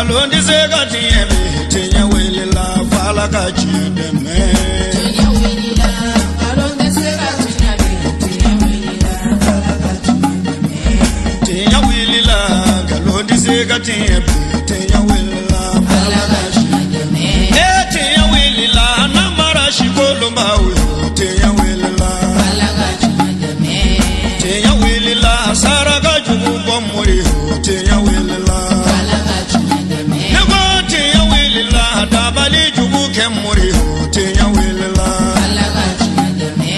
Nkalon tɛ se ka tiɲɛ bi, tiɲɛ wulila f'Ala ka tiɲɛ dɛmɛ. Tiɲɛ wulila, nkalon tɛ se ka tiɲɛ bi, tiɲɛ wulila f'Ala ka tiɲɛ dɛmɛ. Tiɲɛ wulila, nkalon tɛ se ka tiɲɛ bi, tiɲɛ wulila f'Ala ka tiɲɛ dɛmɛ. Ee tiɲɛ wulila, namara si kolonbaw yo, tiɲɛ wulila f'Ala ka tiɲɛ dɛmɛ. Tiɲɛ wulila, saraka jugu bɔ mori yo, tiɲɛ wulila f'Ala ka tiɲɛ dɛmɛ. Ne ko tiɲɛ wulila, dabali jugu kɛ mori yo, tiɲɛ wulila f'Ala ka tiɲɛ dɛmɛ.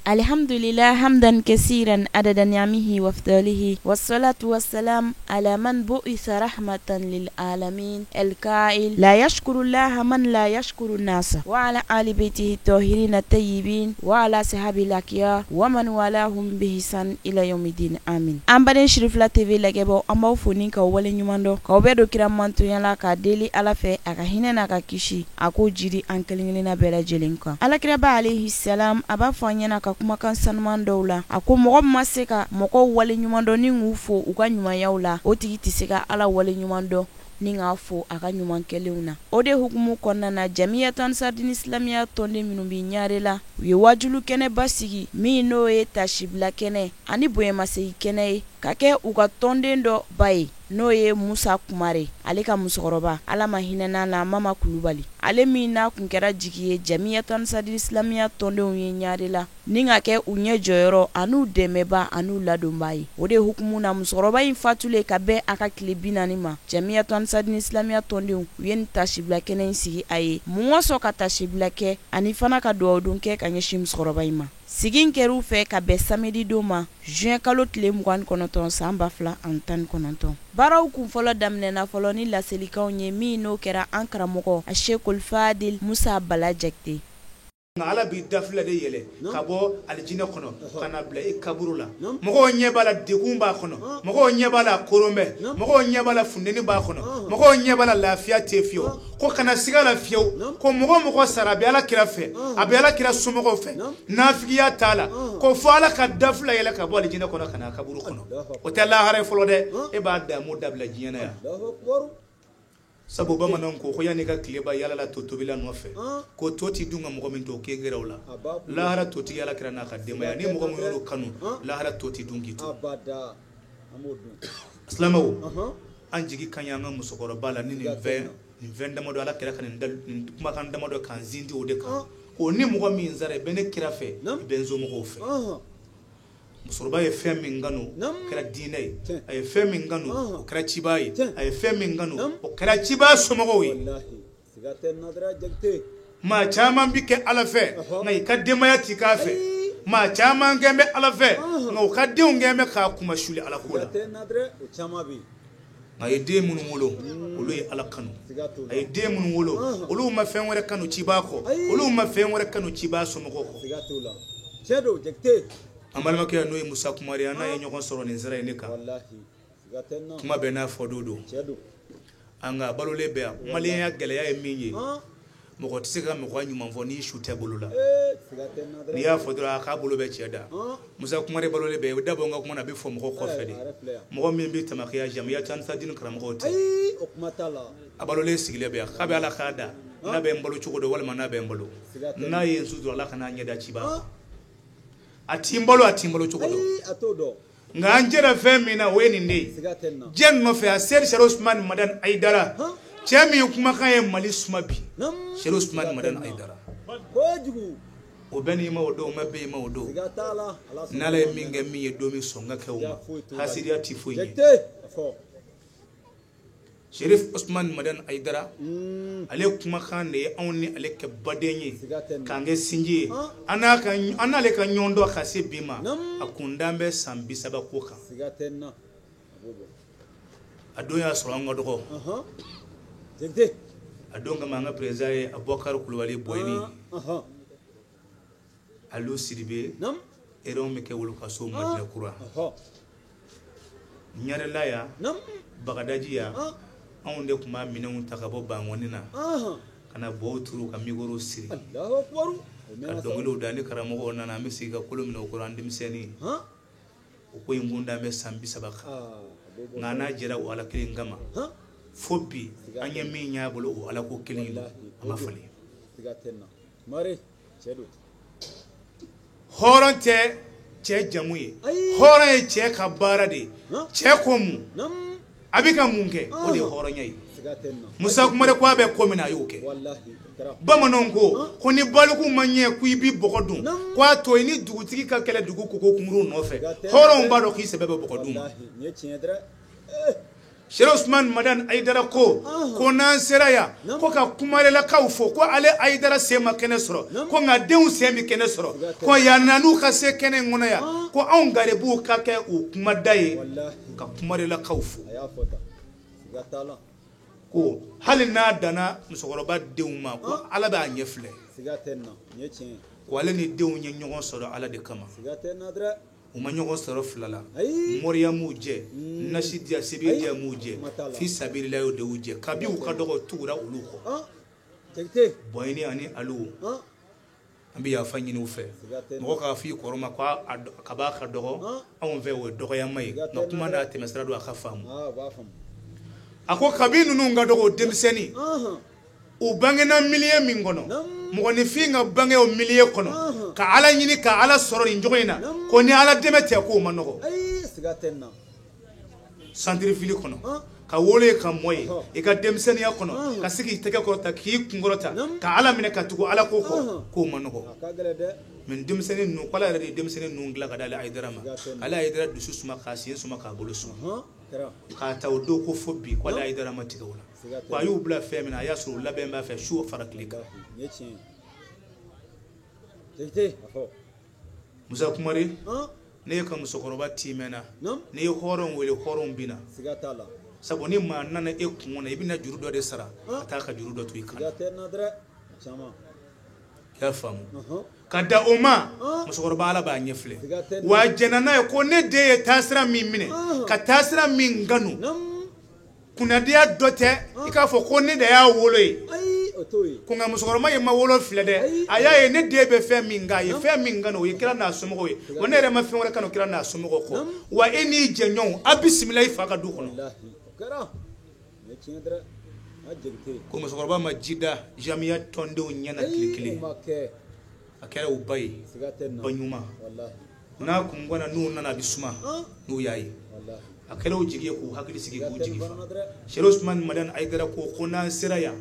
Alhamdulillah hamdan kasiran adada ni'amihi wa afdalihi wassalatu wassalam ala man bu'itha rahmatan lil alamin al-qa'il la yashkuru llaha man la yashkuru nasa wa ala ali baytihi tahirin tayyibin wa ala sahabi lakiya wa man walahum bihsan ila yawmiddin amin. An baden Cherifla TV lajɛbɔ, an b'aw fo ni k'aw wale ɲuman dɔn, k'aw bɛɛ don kira mantonya la, k'a deli Ala fɛ a ka hinɛ n'a ka kisi a k'o jiri an kelen kelenna bɛɛ lajɛlen kan. Alakiraba alayhi salam a b'a fɔ an ɲɛna ka kumakan sanuman dɔw la, a ko mɔgɔ min ma se ka mɔgɔw wale ɲuman dɔn ni k'u fo u ka ɲumanyaw la, o tigi tɛ se ka Ala wale ɲuman dɔn ni k'a fo a ka ɲuman kɛlenw na. O de hukumu kɔnɔna na, Jamiyatu Ansardini Silamiya tɔnden minnu bɛ Ɲare la, u ye wajulu kɛnɛba sigi min n'o ye tasibila kɛnɛ ani bonyamasegin kɛnɛ ye, ka kɛ u ka tɔnden dɔ ba ye, n'o ye Musa Kumare, ale ka musokɔrɔba Ala ma hinɛna la, Mama Kulubali, ale min n'a kun kɛra jigi ye Jamiyatu Ansardini Silamiya tɔndenw ye Ɲare la, ni ka kɛ u ɲɛ jɔyɔrɔ an'u dɛmɛba an'u ladonba ye. O de hukumu na, musokɔrɔba in fatulen ka bɛn a ka tile 40 ma, Jamiyatu Ansardini Silamiya tɔndenw u ye nin tasibila kɛnɛ in sigi a ye mun kosɔn ka tasibila kɛ ani fana ka dugawudon kɛ ka ɲɛsin musokɔrɔba in ma. Sigi in kɛra u fɛ ka bɛn samedi don ma, juin kalo tile 29 san 2019. Baaraw kunfɔlɔ daminɛna fɔlɔ ni laselikanw ye min n'o kɛra an karamɔgɔ a Cheikhul Fadil Musa Bala Jakite. Nka Ala b'i dafila de yɛlɛ ka bɔ alijinɛ kɔnɔ ka na bila i kaburu la. Mɔgɔw ɲɛ b'a la degun b'a kɔnɔ, mɔgɔw ɲɛ b'a la koron bɛ, mɔgɔw ɲɛ b'a la funteni b'a kɔnɔ, mɔgɔw ɲɛ b'a la lafiya tɛ fiyewu. Ko kana siga la fiyewu, ko mɔgɔ mɔgɔ sara a bɛ Ala kira fɛ, a bɛ Ala kira somɔgɔw fɛ, nafigiya t'a la, ko fo Ala ka dafila yɛlɛ ka bɔ alijinɛ kɔnɔ ka na kaburu kɔnɔ. O tɛ lahara ye fɔlɔ dɛ, e b'a damu dabila diɲɛ na yan. Sabu bamananw ko ko yanni ka tile ba yala la to tobila nɔfɛ, ko to ti dun ka mɔgɔ min to k'e gɛrɛ o la. Lahara to tigi Ala kira n'a ka denbaya, ni mɔgɔ min y'olu kanu, lahara to ti dun k'i to. Silamɛw, an jigi ka ɲi an ka musokɔrɔba la ni nin fɛn damadɔ Ala kira ka nin kumakan damadɔ k'an sinsin o de kan. Ko ni mɔgɔ min sara i bɛ ne kira fɛ, i bɛ n somɔgɔw fɛ. Musokɔrɔba ye fɛn min kanu, o kɛra diinɛ ye. A ye fɛn min kanu, o kɛra ciba ye. A ye fɛn min kanu, o kɛra ciba somɔgɔw ye. Maa caman bi kɛ Ala fɛ, nka i ka denbaya ti k'a fɛ. Maa caman kɛ bɛ Ala fɛ, nka u ka denw kɛ bɛ k'a kuma suli Ala ko la. Nka a ye den minnu wolo, olu ye Ala kanu. A ye den minnu wolo, olu ma fɛn wɛrɛ kanu ciba kɔ, olu ma fɛn wɛrɛ kanu ciba somɔgɔw kɔ. An balimakɛ n'o ye Musa Kumare, an n'a ye ɲɔgɔn sɔrɔ nin sira in de kan. Kuma bɛɛ n'a fɔ don don. An ka balolen bɛ yan. Maliyɛnya gɛlɛya ye min ye, mɔgɔ tɛ se ka mɔgɔ ɲuman fɔ n'i su tɛ bolo la. N'i y'a fɔ dɔrɔn a k'a bolo bɛ cɛ da. Musa Kumare balolen bɛ yan, i da bɔ n ka kuma na, a bɛ fɔ mɔgɔ kɔfɛ de. Mɔgɔ min bɛ tamakiya Jamiyatu Ansardini karamɔgɔw tɛ. A balolen sigilen bɛ yan, k'a bɛ Ala k'a da. N'a bɛ n balo cogo dɔn walima n'a bɛ n balo. N'a ye n su dɔrɔn Ala kana ɲɛ da ciba kan. A ti n balo, a ti n balo cogo dɔn. Nka an jɛra fɛn min na o ye nin de ye. Diɲɛ nɔfɛ a seri Chérif Ousmane Madani Hayidara, cɛ min kumakan ye Mali suma bi, Chérif Ousmane Madani Hayidara. O bɛɛ n'i ma o don, o ma bɛn i ma o don. N'Ala ye min kɛ min ye don min sɔn ka kɛ o ma. Hasidiya ti foyi ɲɛ. Chérif Ousmane Madani Hayidara, ale kumakan de ye anw ni ale kɛ baden ye, k'an kɛ sinji ye. An n'ale ka ɲɔgɔn dɔn ka se bi ma, a kun dan bɛ san 30 ko kan. A don y'a sɔrɔ an ka dɔgɔ. A don kama an ka président ye Abubakar Kulubali Boyini, Aliou Sidibe, erreur min kɛ wolokaso Madina Kura. Ɲarela yan, Bagadaji yan, anw de tun b'a minɛnw ta ka bɔ Bangɔni na, ka na bɔw turu ka micro siri, ka dɔnkiliw da. Ni karamɔgɔw nana, an bɛ sigi ka kolo minɛ o kɔrɔ, an denmisɛnnin. O ko in kun dan bɛ san 30 kan. Nka n'a jɛra o Ala kelen kama, Fo bi an ye min y'a bolo o Ala ko kelen in a ma falen. Hɔrɔn tɛ cɛ jamu ye, hɔrɔn ye cɛ ka baara de ye. Cɛ ko mun a bɛ ka mun kɛ, o de ye hɔrɔnya ye. Musa Kumare ko a bɛ ko min na a y'o kɛ. Bamananw ko ni baliku ma ɲɛ ko i bɛ bɔgɔ dun, ko a to i ni dugutigi ka kɛlɛ dugu koko kunkurunw nɔfɛ. Hɔrɔnw b'a dɔn k'i sɛbɛ bɛ bɔgɔ dun ma. Cheikh Ousmane Madani Haidara ko n'an sera yan ko ka kumarelakaw fo ko ale Haidara sen ma kɛnɛ sɔrɔ, ko nka denw sen bɛ kɛnɛ sɔrɔ, ko yan n'u ka se kɛnɛ in kɔnɔ yan ko anw garibuw ka kɛ u kumada ye ka kumarelakaw fo. Ko hali n'a danna musokɔrɔba denw ma ko Ala b'a ɲɛ filɛ, ko ale ni denw ye ɲɔgɔn sɔrɔ Ala de kama. U ma ɲɔgɔn sɔrɔ fila la, moriya m'u jɛ, nasi diya sebi diya m'u jɛ, fi sabilila y'o de y'u jɛ. Kabi u ka dɔgɔ tugura olu kɔ. Bɔɲini ani Alu, an bɛ yafa ɲini u fɛ. Mɔgɔ k'a fɔ i kɔrɔ ma ko kaba ka dɔgɔ anw fɛ, o ye dɔgɔyama ye, nka kuma n'a tɛmɛsira don a ka faamu. A ko kabi ninnu ka dɔgɔ denmisɛnnin, u bangena milieu min kɔnɔ, mɔgɔninfin ka bange o milieu kɔnɔ, ka Ala ɲini ka Ala sɔrɔ nin cogo in na, ko ni Ala dɛmɛ tɛ k'o ma nɔgɔ. Santirifili kɔnɔ, ka wolo ka mɔ ye i ka denmisɛnninya kɔnɔ, ka se k'i tɛgɛ kɔrɔta k'i kun kɔrɔta ka Ala minɛ ka tugu Ala ko kɔ, k'o ma nɔgɔ. Mais denmisɛnnin ninnu, ko Ala yɛrɛ de ye denmisɛnnin ninnu dilan ka d'ale Haidara ma. Ale Haidara dusu suma k'a sen suma k'a bolo suma, k'a ta o don ko fo bi ko ale Haidara ma tigɛ o la. Ko a y'u bila fɛn min na, a y'a sɔrɔ u labɛn b'a fɛ su fara tile kan. Musa Kumare, ne ye ka musokɔrɔba timɛna, ne ye hɔrɔn wele, hɔrɔn binna. Sabu ni maa nana e kun na, i bɛna juru dɔ de sara ka taa ka juru dɔ to i kan. I y'a faamu? Ka da o ma, musokɔrɔba Ala b'a ɲɛ filɛ. Wa a jɛnna n'a ye ko ne den ye taasira min minɛ, ka taasira min kanu, kunnadiya dɔ tɛ i k'a fɔ ko ne de y'a wolo ye. Ko nka musokɔrɔba in ma wolo filɛ dɛ, a y'a ye ne den bɛ fɛn min kan, a ye fɛn min kanu, o ye kira n'a somɔgɔw ye. Wa ne yɛrɛ ma fɛn wɛrɛ kanu kira n'a somɔgɔw kɔ. Wa e n'i jɛɲɔgɔnw, a bisimila i fa ka du kɔnɔ. Ko musokɔrɔba ma ji da jamiya tɔndenw ɲɛna tile kelen. A kɛra u ba ye, ba ɲuman. N'a kun kɔnna n'u nana a bɛ suma n'u y'a ye. A kɛra u jigi ye k'u hakili sigi k'u jigi fa. Cheikh Ousmane Madani Haidara ko n'an sera yan,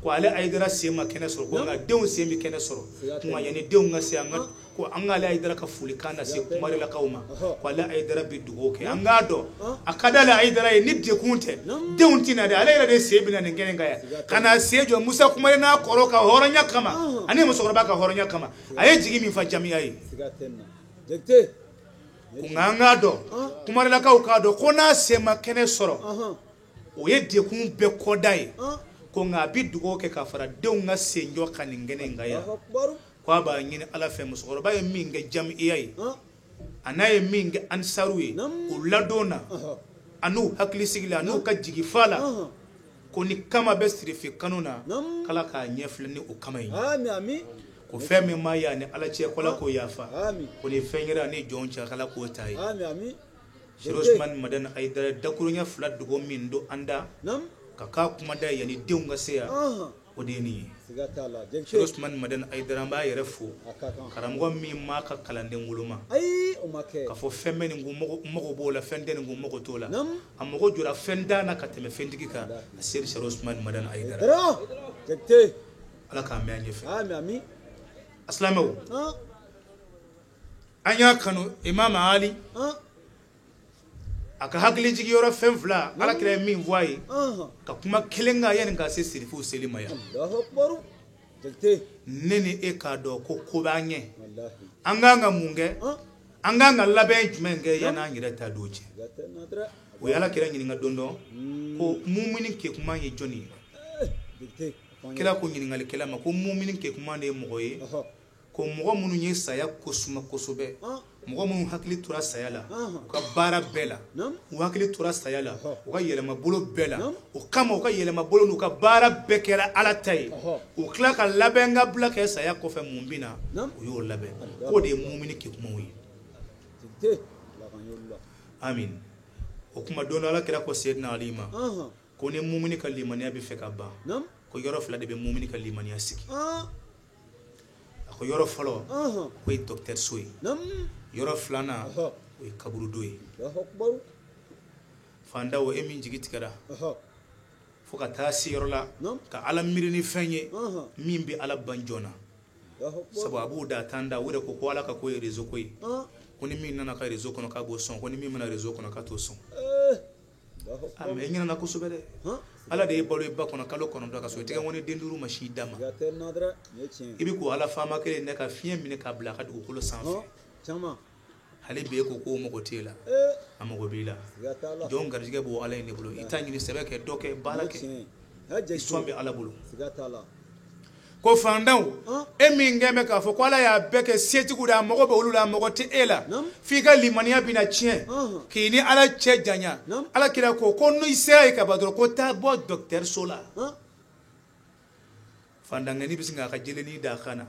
ko ale Haidara sen ma kɛnɛ sɔrɔ, ko nka denw sen bɛ kɛnɛ sɔrɔ. Nka yanni denw ka se, an ka ko an k'ale Haidara ka folikan lase kumarelakaw ma, ko ale Haidara bɛ dugawu kɛ. An k'a dɔn a ka d'ale Haidara ye, ni dekun tɛ denw tɛ na dɛ, ale yɛrɛ de sen bɛ na nin kɛnɛ kan yan ka na sen jɔ Musa Kumare n'a kɔrɔ ka hɔrɔnya kama ani musokɔrɔba ka hɔrɔnya kama. A ye jigi min fa jamiya ye. Nka an k'a dɔn, kumarelakaw k'a dɔn ko n'a sen ma kɛnɛ sɔrɔ, o ye dekun bɛɛ kɔda ye. Ko nka a bɛ dugawu kɛ ka fara denw ka senjɔ ka nin kɛnɛ in kan yan. Ko a b'a ɲini Ala fɛ, musokɔrɔba ye min kɛ jamiya ye, a n'a ye min kɛ ansaru ye, o ladon na, a n'u hakili sigi la, a n'u ka jigifa la, ko ni kama bɛ sirife kanu na, k'Ala k'a ɲɛ filɛ ni o kama ye. Ko fɛn min ma ye ani Ala cɛ, ko Ala k'o yafa. Ko ni fɛn kɛra ani jɔn cɛ, k'Ala k'o ta ye. Cheikh Ousmane Madani Haidara dakurunya fila dogo min don an da ka k'a kumada ye yanni denw ka se yan, o de ye nin ye. Cheikh Ousmane Madani Haidara, an b'a yɛrɛ fo, karamɔgɔ min m'a ka kalanden woloma k'a fɔ fɛn bɛ nin ko mago b'o la, fɛn tɛ nin ko mago t'o la. A mago jɔra fɛn dan na ka tɛmɛ fɛntigi kan, a seri Cheikh Ousmane Madani Haidara. Ala k'an mɛn an ɲɛfɛ. A silamɛw, an y'a kanu Imam Ali a ka hakili jigiyɔrɔ fɛn fila, Ala kira ye min fɔ a ye, ka kuma kelen kan yanni ka se sirifuw seli ma yan. Ne ni e k'a dɔn ko ko b'an ɲɛ, an k'an ka mun kɛ, an k'an ka labɛn jumɛn kɛ yanni an yɛrɛ ta don cɛ. O ye Ala kira ɲininka don dɔ ko mumini kekuman ye jɔnni ye? Kira ko ɲininkalikɛla ma ko mumini kekuman de ye mɔgɔ ye, ko mɔgɔ minnu ye saya ko suma kosɛbɛ, mɔgɔ minnu hakili tora saya la u ka baara bɛɛ la, u hakili tora saya la u ka yɛlɛmabolo bɛɛ la, o kama u ka yɛlɛmabolo n'u ka baara bɛɛ kɛra Ala ta ye, u tila ka labɛn ka bila kɛ saya kɔfɛ mun bɛ na, u y'o labɛn. K'o de ye mumini kekumaw ye. Amin. O kuma don dɔ Ala kira ko Seydina Ali ma, Ko ni mumini ka limaniya bɛ fɛ ka ban, ko yɔrɔ fila de bɛ mumini ka limaniya sigi. A ko yɔrɔ fɔlɔ, o ye docteur so ye. Yɔrɔ filanan, o ye kaburudo ye. Fandaw, e min jigi tigɛra fo ka taa se yɔrɔ la ka Ala miiri ni fɛn ye min bɛ Ala ban joona, sabu a b'u da tan da o de ko Ala ka ko ye réseau ko ye. Ko ni min nana ka réseau kɔnɔ k'a b'o sɔn, ko ni min mana réseau kɔnɔ k'a t'o sɔn. A mais e ɲinɛna kosɛbɛ dɛ. Ala de ye balo i ba kɔnɔ kalo 9 ka sɔrɔ i tɛgɛ ŋɔni den 5 ma si d'a ma. I bɛ k'o Ala faama kelen ne ka fiɲɛ minɛ k'a bila a ka dugukolo sanfɛ. Hali bi e ko k'o mago t'e la, a mago b'i la. Jɔn garijɛgɛ b'o Ala in de bolo. I t'a ɲini, sɛbɛ kɛ, dɔ kɛ, baara kɛ, i sɔn bɛ Ala bolo. Ko fandanw, e min kɛn bɛ k'a fɔ ko Ala y'a bɛɛ kɛ setigiw de, a mago bɛ olu la, a mago tɛ e la, f'i ka limaniya bɛna tiɲɛ k'i ni Ala cɛ janya. Ala kira ko n'i sera yen ka ban dɔrɔn, ko taa bɔ docteur so la. Fandankɛni bɛ sin k'a ka jelenin d'a kan na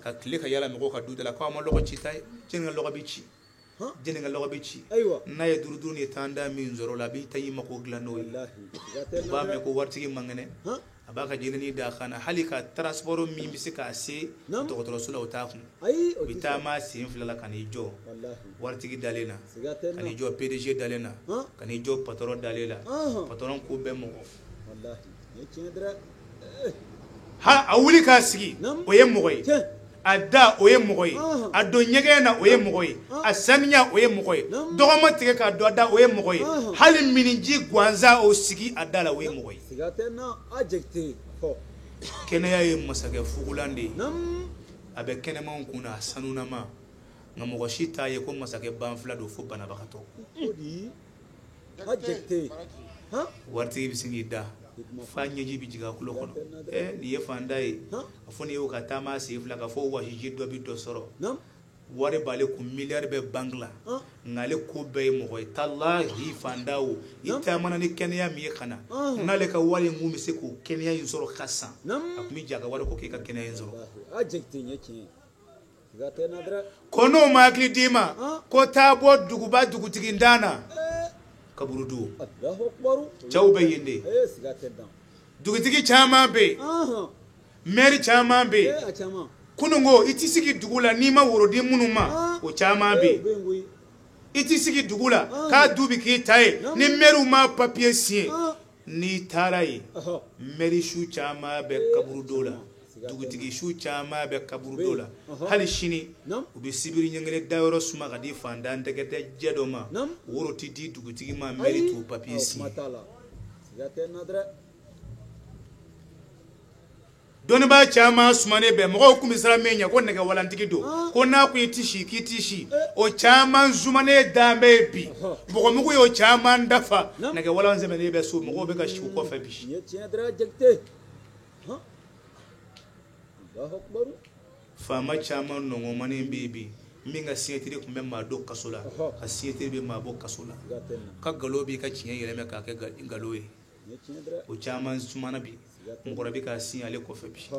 ka tile ka yala mɔgɔw ka du da la, k'aw ma lɔgɔ ci ta ye, jɛnni ka lɔgɔ bɛ ci, jɛnni ka lɔgɔ bɛ ci. N'a ye 5 5 ni 10 10 min sɔrɔ o la, a b'i ta i mako dilan n'o ye. U b'a mɛn ko waritigi man kɛnɛ, a b'a ka jelenin d'a kan na, hali ka transport min bɛ se k'a se dɔgɔtɔrɔso la, o t'a kun. U bɛ taama sen fila la ka n'i jɔ waritigi dalen na, ka n'i jɔ PDG dalen na, ka n'i jɔ patron dalen la. Patron ko bɛɛ mɔgɔ. Ha, a wuli k'a sigi, o ye mɔgɔ ye. A da, o ye mɔgɔ ye. A don ɲɛgɛn na, o ye mɔgɔ ye. A saniya, o ye mɔgɔ ye. Dɔgɔma tigɛ k'a don a da, o ye mɔgɔ ye. Hali miniji gansan o sigi a da la, o ye mɔgɔ ye. Kɛnɛya ye masakɛ fugulan de ye. A bɛ kɛnɛmanw kun na, a sanunama. Nka mɔgɔ si t'a ye ko masakɛ banfula don fo banabagatɔ. Waritigi bɛ sin k'i da fa ɲɛji bɛ jigin a kulo kɔnɔ. Nin ye fanda ye. A fɔ nin ye ka taama sen fila ka fɔ wasiji dɔ bɛ dɔ sɔrɔ. Wari b'ale kun, miliyari bɛ banque la, nka ale ko bɛɛ ye mɔgɔ ye. Talahi fanda o, i taamana ni kɛnɛya min ye ka na, n'ale ka wari in kun bɛ se k'o kɛnɛya in sɔrɔ ka san, a tun bɛ jɛ a ka wari ko k'i ka kɛnɛya in sɔrɔ. Ko n'o ma hakili d'i ma, ko taa bɔ duguba dugutigi dan na, kaburudo. Cɛw bɛ yen de. Dugutigi caman bɛ yen, maire caman bɛ yen. Kununko i t'i sigi dugu la n'i ma woro di minnu ma, o caman bɛ yen. I t'i sigi dugu la k'a du bɛ k'i ta ye ni maire ma papier signé. N'i taara yen, maire su caman bɛ kaburudo la, dugutigi su caman bɛ kaburudo la. Hali sini u bɛ sibiri ɲɛgɛnɛ dayɔrɔ suma ka di fantan tɛgɛ jɛ dɔ ma, woro tɛ di dugutigi ma, maire t'o papier signé. Dɔnnibaa caman sumanen bɛ, mɔgɔw tun bɛ siran min ɲɛ ko nɛgɛwalantigi don, ko n'a ko i ti si k'i ti si, o caman sumanen dan bɛ yen bi. Bɔgɔmugu y'o caman dafa, nɛgɛwalan sɛmɛnen bɛ so, mɔgɔw bɛ ka si u kɔfɛ bi. Faama caman nɔngɔnmanen bɛ yen bi, min ka signature tun bɛ maa don kaso la, ka signature bɛ maa bɔ kaso la, ka nkalon b'i ka tiɲɛ yɛlɛmɛ k'a kɛ nkalon ye. O caman sumana bi, mɔgɔ bɛ ka sin ale kɔfɛ bi.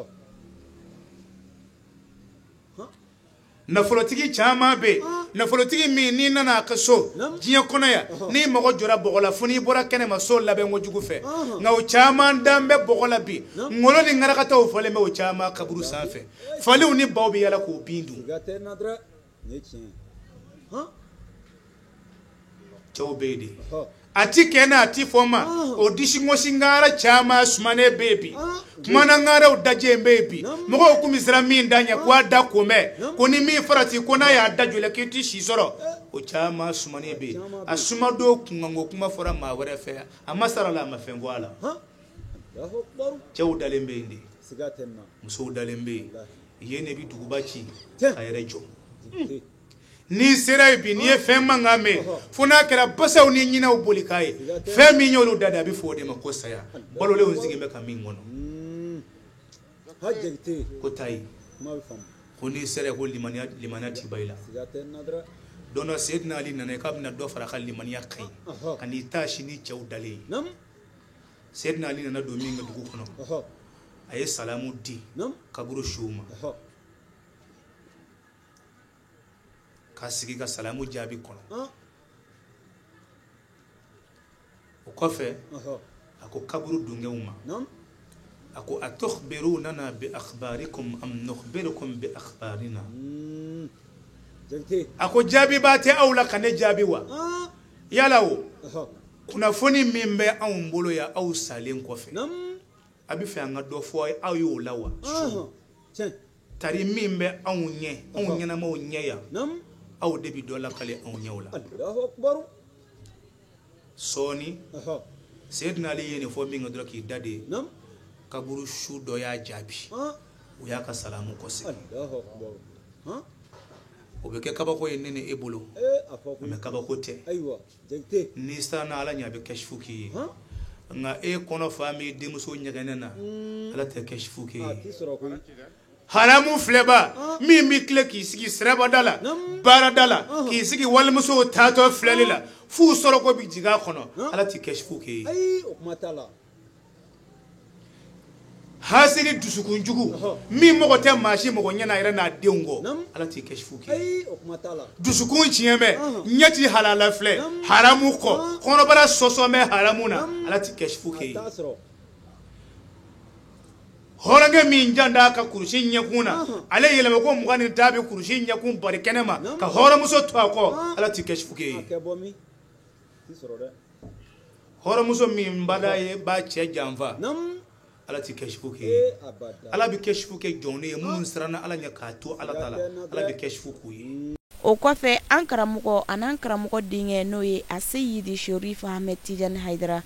Nafolotigi caman bɛ yen, nafolotigi min n'i nana a ka so diɲɛ kɔnɔ yan, n'i mago jɔra bɔgɔ la fo n'i bɔra kɛnɛma so labɛn kojugu fɛ, nka o caman dan bɛ bɔgɔ la bi. Ngolo ni ŋarakataw falen bɛ o caman kaburu sanfɛ, faliw ni baw bɛ yala k'o bin dun. Cɛw bɛ yen de, a ti kɛ n'a ti fɔ ma, o disi gosi ŋara caman sumanen bɛ yen bi, kumana ŋaraw dajɛ bɛ yen bi. Mɔgɔw tun bɛ siran min da ɲɛ k'a da kunbɛn, ko ni min farati ko n'a y'a da jɔ k'i ti si sɔrɔ, o caman sumanen bɛ yen. A sumadon kunkanko kuma fɔra maa wɛrɛ fɛ, a ma sara la, a ma fɛn fɔ a la. Cɛw dalen bɛ yen de, musow dalen bɛ yen. Yen de bɛ duguba ci ka yɛrɛ jɔ. N'i sera yen bi, n'i ye fɛn mankan mɛn, fo n'a kɛra basaw ni ɲinɛw boli k'a ye, fɛn min y'olu da de, a bɛ fɔ o de ma ko saya. Balolenw sigilen bɛ ka min kɔnɔ, ko taa yen. Ko n'i sera yen, ko limaniya t'i ba i la. Don dɔ Seydina Ali nana k'a bɛna dɔ fara a ka limaniya kan ye, ka n'i ta si ni cɛw dalen ye. Seydina Ali nana don min kɛ dugu kɔnɔ, a ye salamu di kaburu suw ma, k'a sigi ka salamu jaabi kɔnɔ. O kɔfɛ A ko kaburu dungew ma, a ko atukhbirunana bi akhbarikum am nukhbirukum bi akhbarina. A ko jaabi b'a tɛ aw la ka ne jaabi wa? Yala o kunnafoni min bɛ anw bolo yan aw salen kɔfɛ, a bɛ fɛ an ka dɔ fɔ aw y'o la wa? Tari min bɛ anw ɲɛ, anw ɲɛnamaw ɲɛ yan, aw de bɛ dɔ lakale anw ɲɛw la. Sɔɔni Seydina Ali ye nin fɔ min kɛ dɔrɔn k'i da de, kaburu su dɔ y'a jaabi, o y'a ka salamu kɔsegin. O bɛ kɛ kabako ye ne ni e bolo, mais kabako tɛ. N'i siranna Ala ɲɛ, a bɛ kɛsifu k'i ye. Nka e kɔnɔ fa min denmuso ɲɛgɛnɛ na, Ala tɛ kɛsifu k'i ye. Haramu filɛba min bɛ tile k'i sigi sirabada la, baarada la, k'i sigi walimusow taatɔ filɛli la, f'u sɔrɔ ko bɛ jigin a kɔnɔ, Ala tɛ kɛsifu k'i ye. Hasidi dusukunjugu min mɔgɔ tɛ maa si mɔgɔ ɲɛna yɛrɛ n'a denw kɔ, Ala t'i kɛsifu k'i ye. Dusukun tiɲɛ bɛ, ɲɛ ti halala filɛ haramu kɔ, kɔnɔbara sɔsɔ bɛ haramu na, Ala t'i kɛsifu k'i ye. Hɔrɔnkɛ min jan d'a ka kurusi ɲɛkun na, ale yɛlɛma ko 20 ni bɛ kurusi ɲɛkun bari kɛnɛ ma ka hɔrɔnmuso to a kɔ, Ala t'i kɛsifu k'i ye. Hɔrɔnmuso min bada ye b'a cɛ janfa, Ala t'i kɛsifu k'i ye. Ala bɛ kɛsifu kɛ jɔn ye minnu siranna Ala ɲɛ k'a to Ala ta la, Ala bɛ kɛsifu k'u ye. O kɔfɛ, an karamɔgɔ an'an karamɔgɔ denkɛ, n'o ye Aseyidi Sherif Ahmed Tijani Hayidara,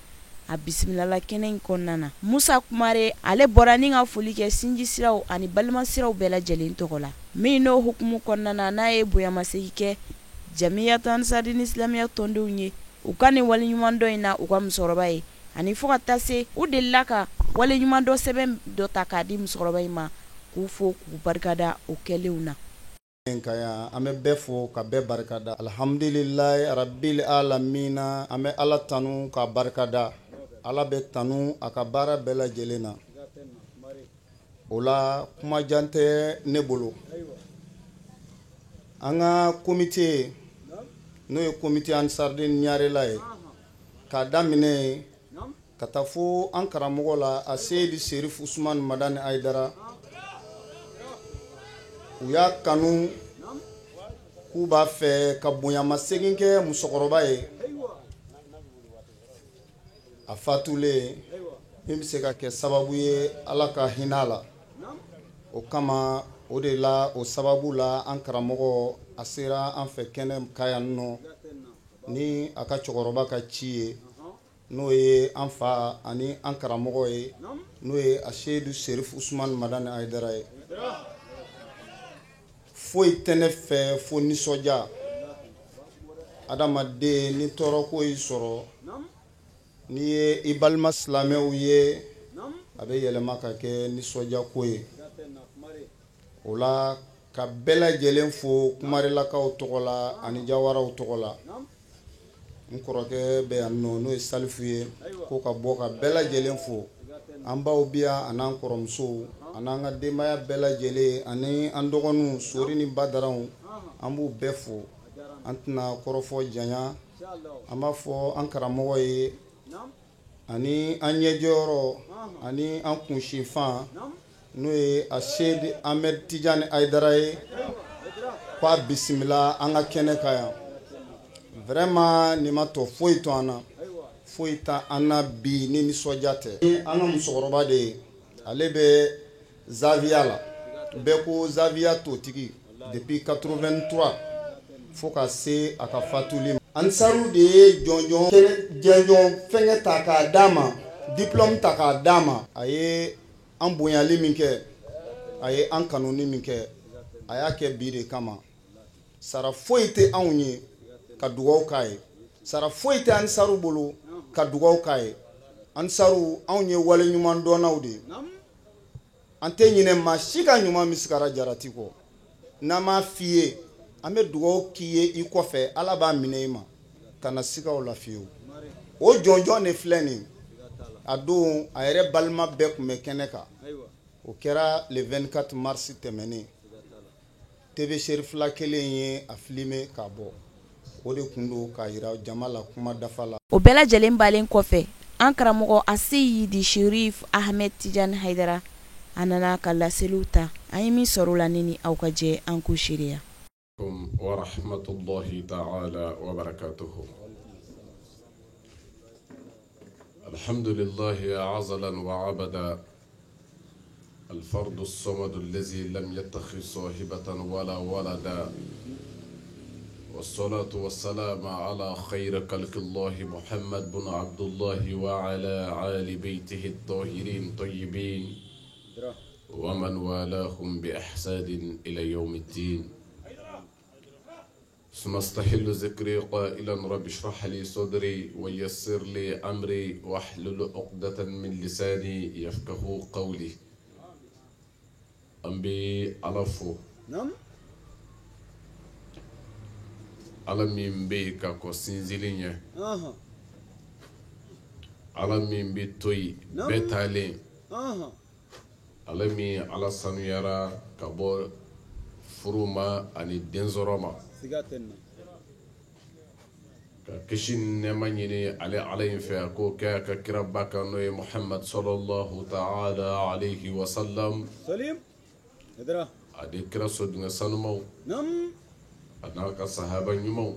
a bisimilala kɛnɛ in kɔnɔna na. Musa Kumare, ale bɔra ni ka foli kɛ sinji siraw ani balima siraw bɛɛ lajɛlen tɔgɔ la, min n'o hukumu kɔnɔna na, n'a ye bonyamasegin kɛ Jamiyatu Ansaridini Islamiya tɔndenw ye u ka nin waleɲumandɔn in na u ka musokɔrɔba ye, ani fo ka taa se u delila ka waleɲumandɔn sɛbɛn dɔ ta k'a di musokɔrɔba in ma, k'u fo k'u barikada o kɛlenw na. Ka yan, an bɛ bɛɛ fo ka bɛɛ barikada. Alhamdulilayi rabbil alamina. An bɛ Ala tanu ka barikada. Ala bɛ tanu a ka baara bɛɛ lajɛlen na. O la, kumajan tɛ ne bolo. An ka komite, n'o ye komite Ansariden Ɲarela ye, k'a daminɛ ka taa fo an karamɔgɔ la, a Seyidi Serif Usumani Madani Ayidara, u y'a kanu k'u b'a fɛ ka bonyamasegin kɛ musokɔrɔba ye a fatulen, min bɛ se ka kɛ sababu ye Ala ka hinɛ a la. O kama, o de la, o sababu la, an karamɔgɔ a sera an fɛ kɛnɛ ka yan nɔ ni a ka cɛkɔrɔba ka ci ye, n'o ye an fa ani an karamɔgɔ ye, n'o ye a Seyidu Serif Usumani Madani Ayidara ye. Foyi tɛ ne fɛ fo nisɔndiya. Adamaden, ni tɔɔrɔko y'i sɔrɔ, n'i ye i balima silamɛw ye, a bɛ yɛlɛma ka kɛ nisɔndiyako ye. O la, ka bɛɛ lajɛlen fo Kumarelakaw tɔgɔ la ani Jawaraw tɔgɔ la. N kɔrɔkɛ bɛ yan nɔ, n'o ye Salifu ye, ko ka bɔ ka bɛɛ lajɛlen fo. An baw bi yan, an'an kɔrɔmusow, an'an ka denbaya bɛɛ lajɛlen, ani an dɔgɔninw Sori ni Badaranw, an b'u bɛɛ fo. An tɛna kɔrɔfɔ janya. An b'a fɔ an karamɔgɔ ye ani an ɲɛjɔyɔrɔ ani an kunsinfan, n'o ye a Seyidi Ahmed Tijani Ayidara ye, k'a bisimila an ka kɛnɛ kan yan. Vraiment, nin ma tɔ foyi to an na, foyi tɛ an na bi ni nisɔndiya tɛ. An ka musokɔrɔba de ye, ale bɛ Zaviya la. Bɛɛ ko Zaviya totigi depuis 83 fo ka se a ka fatuli ma. Ansaru de ye jɔnjɔn jɛnjɔn fɛngɛ ta k'a d'a ma, diplôme ta k'a d'a ma. A ye an bonyali min kɛ, a ye an kanuni min kɛ, a y'a kɛ bi de kama. Sara foyi tɛ anw ye ka dugawu k'a ye, sara foyi tɛ Ansaru bolo ka dugawu k'a ye. Ansaru, anw ye wale ɲuman dɔnnaw de ye. An tɛ ɲinɛ maa si ka ɲuman misikara jarati kɔ. N'an m'a f'i ye, an bɛ dugawu k'i ye i kɔfɛ, Ala b'a minɛ i ma ka na siga o la fiyewu. O jɔnjɔn de filɛ nin. A don, a yɛrɛ balima bɛɛ tun bɛ kɛnɛ kan. O kɛra le 24 mars tɛmɛnen. TV Serifila kelen ye a filmer k'a bɔ. O de tun don k'a yira jama la kuma dafa la. O bɛɛ lajɛlen balen kɔfɛ. An karamɔgɔ Aseyidi Sherif Ahmed Tijani Hayidara, a nana ka laseliw ta. An ye min sɔrɔ o la, ne ni aw ka jɛ an k'o seereya. Wa rahmatullahi ta'ala wa barakatuhu. Alhamdulillahi azalan wa abada. الفرد الصمد الذي لم يتخذ صاحبة ولا ولدا. والصلاة والسلام على خير خلق الله محمد بن عبد الله وعلى آل بيته الطاهرين الطيبين ومن والاهم بإحسان إلى يوم الدين. ثم استحل ذكري قائلا رب اشرح لي صدري ويسر لي أمري واحلل عقدة من لساني يفقه قولي. An bɛ Ala fo. Ala min bɛ yen ka kɔn sinzili ɲɛ. Ala min bɛ to yen bɛɛ taalen. Ala min Ala sanuyara ka bɔ furu ma ani densɔrɔ ma. Ka kisi ni nɛɛma ɲini ale Ala in fɛ, a k'o kɛ a ka kiraba kan, n'o ye Muhamad sallallahu ta'ala alayhi wa sallam. A di kira sodenkɛ sanumaw, a n'a ka sahaba ɲumanw,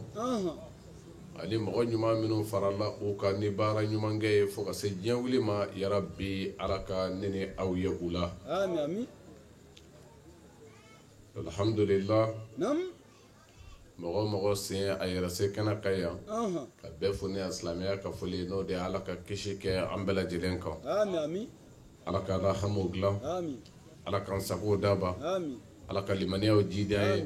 ani mɔgɔ ɲuman minnu farala u kan ni baara ɲumankɛ ye fo ka se diɲɛ wuli ma. Yarabi Ala ka ne ni aw ye u la. Alhamdulillah. Mɔgɔ mɔgɔ sen a yɛrɛ se kɛnɛ kan yan, ka bɛɛ fo ni a silamɛya ka foli, n'o de ye Ala ka kisi kɛ an bɛɛ lajɛlen kan. Ala ka ala hamiw dilan, Ala k'an sagow daba, Ala ka limaniyaw jidi an ye.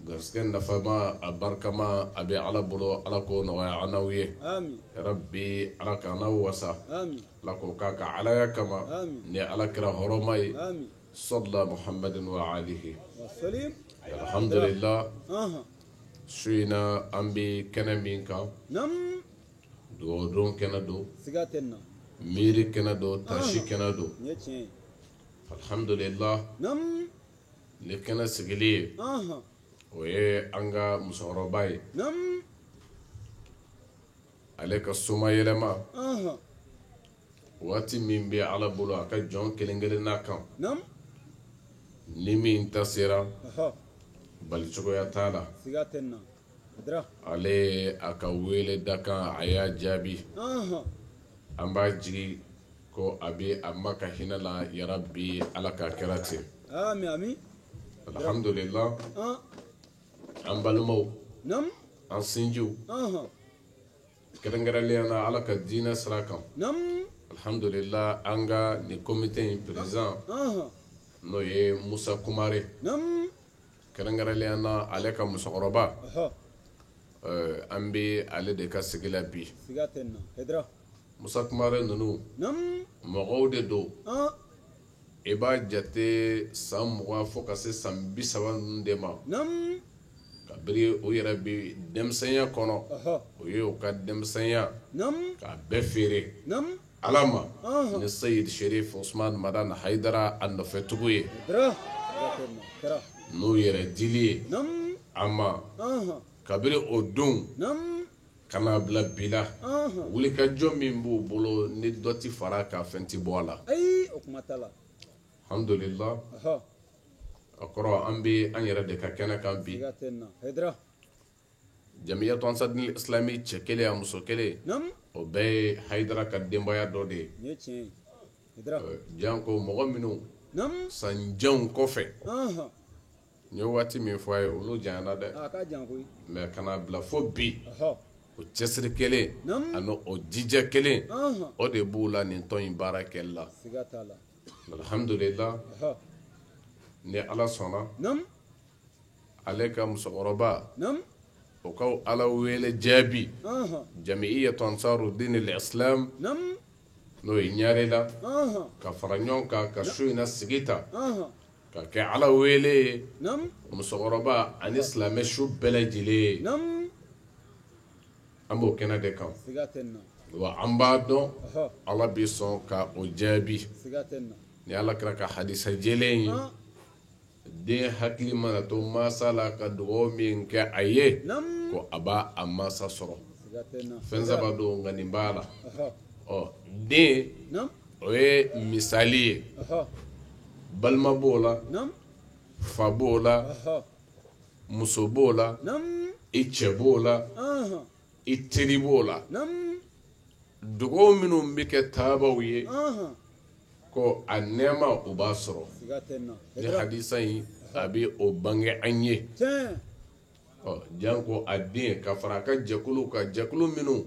Garisɛgɛ nafama a barikama a bɛ Ala bolo, Ala k'o nɔgɔya an n'aw ye. Yarabi Ala k'an n'aw wasa, Ala k'o k'a ka alaya kama ni Ala kɛra hɔrɔma ye. Sɔla Muhammadin wa alihi. Alhamdulillah. Su in na an bɛ kɛnɛ min kan, dugawudon kɛnɛ don, miiri kɛnɛ don, tasi kɛnɛ don. Alhamdulillah. Ni kɛnɛ sigili ye, o ye an ka musokɔrɔba ye, ale ka somayɛlɛma waati min bɛ Ala bolo a ka jɔn kelen kelenna kan, ni min ta sera balicogoya t'a la. Ale a ka wele da kan, a y'a jaabi. An b'a jigi ko a bɛ a ma ka hinɛ la. Yarabi Ala ka kɛra ten. Alhamdulillah. An balimaw, an sinjiw, kɛrɛnkɛrɛnnenya la Ala ka diinɛ sira kan. Alhamdulillah, an ka nin comité in président, n'o ye Musa Kumare, kɛrɛnkɛrɛnnenya la ale ka musokɔrɔba, an bɛ ale de ka sigi la bi. Musa Kumare ninnu mɔgɔw de don, i b'a jate san 20 fo ka se san 30 ninnu de ma. Kabini o yɛrɛ bɛ denmisɛnya kɔnɔ, o ye u ka denmisɛnya k'a bɛɛ feere Ala ma ni Seyid Sherif Usman Madani Hayidara a nɔfɛtugu ye, n'o yɛrɛ dili ye a ma. Kabini o don ka n'a bila bi la, wulikajɔ min b'u bolo ni dɔ ti fara ka fɛn ti bɔ a la. Alhamdulillah. A kɔrɔ an bɛ an yɛrɛ de ka kɛnɛ kan bi. Jamiyatu Ansar Islami cɛ kelen a muso kelen, o bɛɛ ye Hayidara ka denbaya dɔ de ye. Janko mɔgɔ minnu san janw kɔfɛ, n ye waati min fɔ a ye, olu janyana dɛ, mais ka n'a bila fo bi, o cɛsiri kelen ani o jija kelen, o de b'u la nin tɔn in baara kɛli la. Alhamdulillah. Ni Ala sɔnna, ale ka musokɔrɔba, o ka Ala wele jaabi, Jamiyatu Ansarudin al-Islam, n'o ye ɲare la, ka fara ɲɔgɔn kan ka su in na sigi ta ka kɛ Ala wele ye musokɔrɔba ani silamɛ su bɛɛ lajɛlen ye. An b'o kɛnɛ de kan. Wa an b'a dɔn Ala bɛ sɔn ka o jaabi. Ni Ala kɛra ka hadisa jɛlen ye, den hakili mana to mansa la ka dugawu min kɛ a ye, ko a b'a a mansa sɔrɔ. Fɛn saba don, nka nin b'a la. Ɔ den o ye misali ye, balima b'o la, fa b'o la, muso b'o la, i cɛ b'o la, i teri b'o la. Dugaw minnu bɛ kɛ taabaw ye ko a nɛɛma u b'a sɔrɔ. Ni hadisa in a bɛ o bange an ye. Ɔ janko a den ka fara a ka jɛkulu ka jɛkulu minnu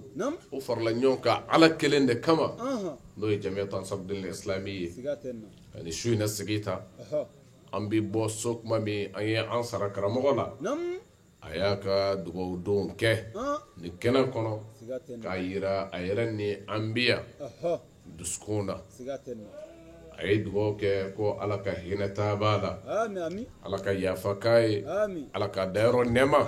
o farala ɲɔgɔn kan Ala kelen de kama, n'o ye Jamiyatu Ansarudinil Islami ye. Ani su in na sigi ta, an bɛ bɔ so kuma min an ye an sara karamɔgɔ la, a y'a ka dugawu don kɛ ni kɛnɛ kɔnɔ k'a yira a yɛrɛ ni an bɛ yan dusukun na. A ye dugawu kɛ ko Ala ka hinɛ taabaa la, Ala ka yafa k'a ye, Ala ka dayɔrɔ nɛɛma,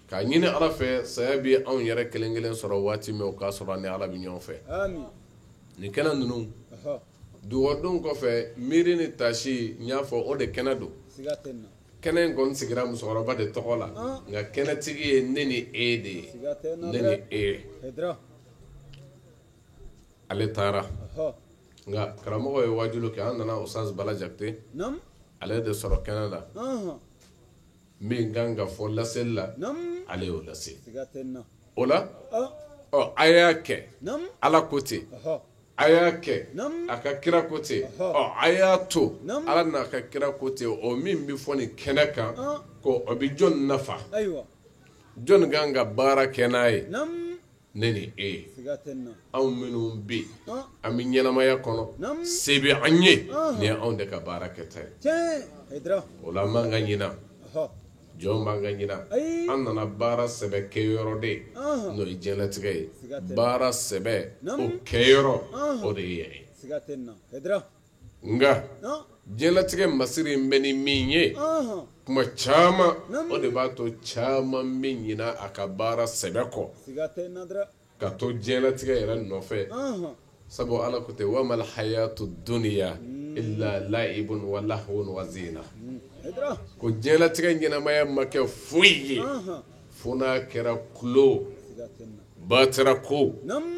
k'a ɲini Ala fɛ saya bɛ anw yɛrɛ kelen kelen sɔrɔ waati min o k'a sɔrɔ ni Ala bɛ ɲɔgɔn fɛ. Nin kɛnɛ ninnu dugawu kɔfɛ miiri ni tasi n y'a fɔ o de kɛnɛ don. Kɛnɛ in kɔni sigira musokɔrɔba de tɔgɔ la, nka kɛnɛtigi ye ne ni e de ye, ne ni e. Ale taara, nka karamɔgɔ ye waajuli kɛ, an nana Ustaz Bala Jakite, ale de sɔrɔ kɛnɛ la. Min kan ka fɔ laseli la, ale y'o lase. O la, ɔ a y'a kɛ Ala ko ten, a y'a kɛ a ka kira ko ten, ɔ a y'a to Ala n'a ka kira ko ten. O min bɛ fɔ nin kɛnɛ kan ko o bɛ jɔn nafa, jɔn kan ka baara kɛ n'a ye? Ne ni e. Anw minnu bɛ yen an bɛ ɲɛnamaya kɔnɔ, se bɛ an ye, nin ye anw de ka baara kɛta ye. O la an man ka ɲina, jɔn man ka ɲina. An nana baara sɛbɛ kɛyɔrɔ de, n'o ye diɲɛlatigɛ ye. Baara sɛbɛ o kɛyɔrɔ o de ye yan ye. Nka diɲɛlatigɛ masiri in bɛ ni min ye, kuma caman o de b'a to caman bɛ ɲina a ka baara sɛbɛ kɔ ka to diɲɛlatigɛ yɛrɛ nɔfɛ. Sabu Ala ko ten, wa mal hayatu dunya illa laibun wa lahwun wa zina. Ko diɲɛlatigɛ ɲɛnamaya ma kɛ foyi ye fo n'a kɛra kulo batara ko.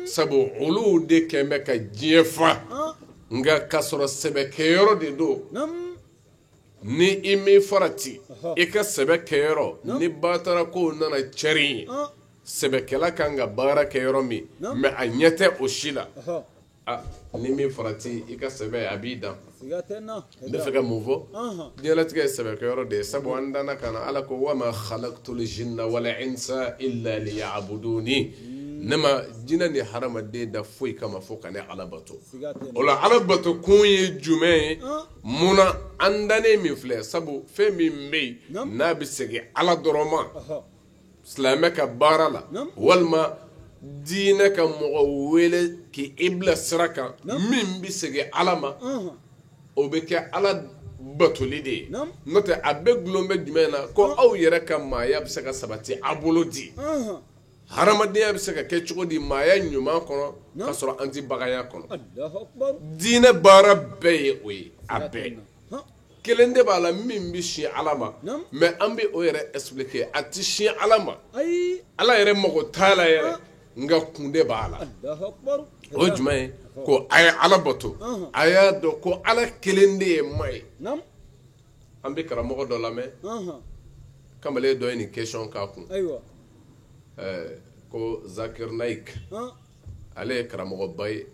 Sabu olu de kɛn bɛ ka diɲɛ fa, nka k'a sɔrɔ sɛbɛkɛyɔrɔ de don. Ni i m'i farati i ka sɛbɛ kɛyɔrɔ, ni batara kow nana cɛrin ye, sɛbɛkɛla kan ka baara kɛ yɔrɔ min, mais a ɲɛ tɛ o si la. Ni min farati i ka sɛbɛ a b'i dan. N bɛ fɛ ka mun fɔ? Diɲɛlatigɛ ye sɛbɛkɛyɔrɔ de ye. Sabu an danna ka na Ala ko wa ma khalaqtul jinna wal insa illa liya'buduni. Ne ma jinɛ ni hadamaden da foyi kama fo ka ne Ala bato. O la Ala bato kun ye jumɛn ye? Mun na an dannen min filɛ, sabu fɛn min bɛ yen n'a bɛ segin Ala dɔrɔn ma, silamɛ ka baara la, walima diinɛ ka mɔgɔ wele k'i bila sira kan min bɛ segin Ala ma, o bɛ kɛ Ala batoli de ye. N'o tɛ a bɛɛ gulon bɛ jumɛn na? Ko aw yɛrɛ ka maaya bɛ se ka sabati a bolo di, hadamadenya bɛ se ka kɛ cogo di maaya ɲuman kɔnɔ k'a sɔrɔ an tɛ baganya kɔnɔ. Diinɛ baara bɛɛ ye o ye, a bɛɛ kelen de b'a la min bɛ sin Ala ma, mais an bɛ o yɛrɛ expliquer. A tɛ sin Ala ma, Ala yɛrɛ mago t'a la yɛrɛ, nka kun de b'a la. O ye jumɛn ye? Ko a ye Ala bato, a y'a dɔn ko Ala kelen de ye maa ye. An bɛ karamɔgɔ dɔ lamɛn, kamalen dɔ ye nin question k'a kun, ko Zakir Naik, ale ye karamɔgɔba ye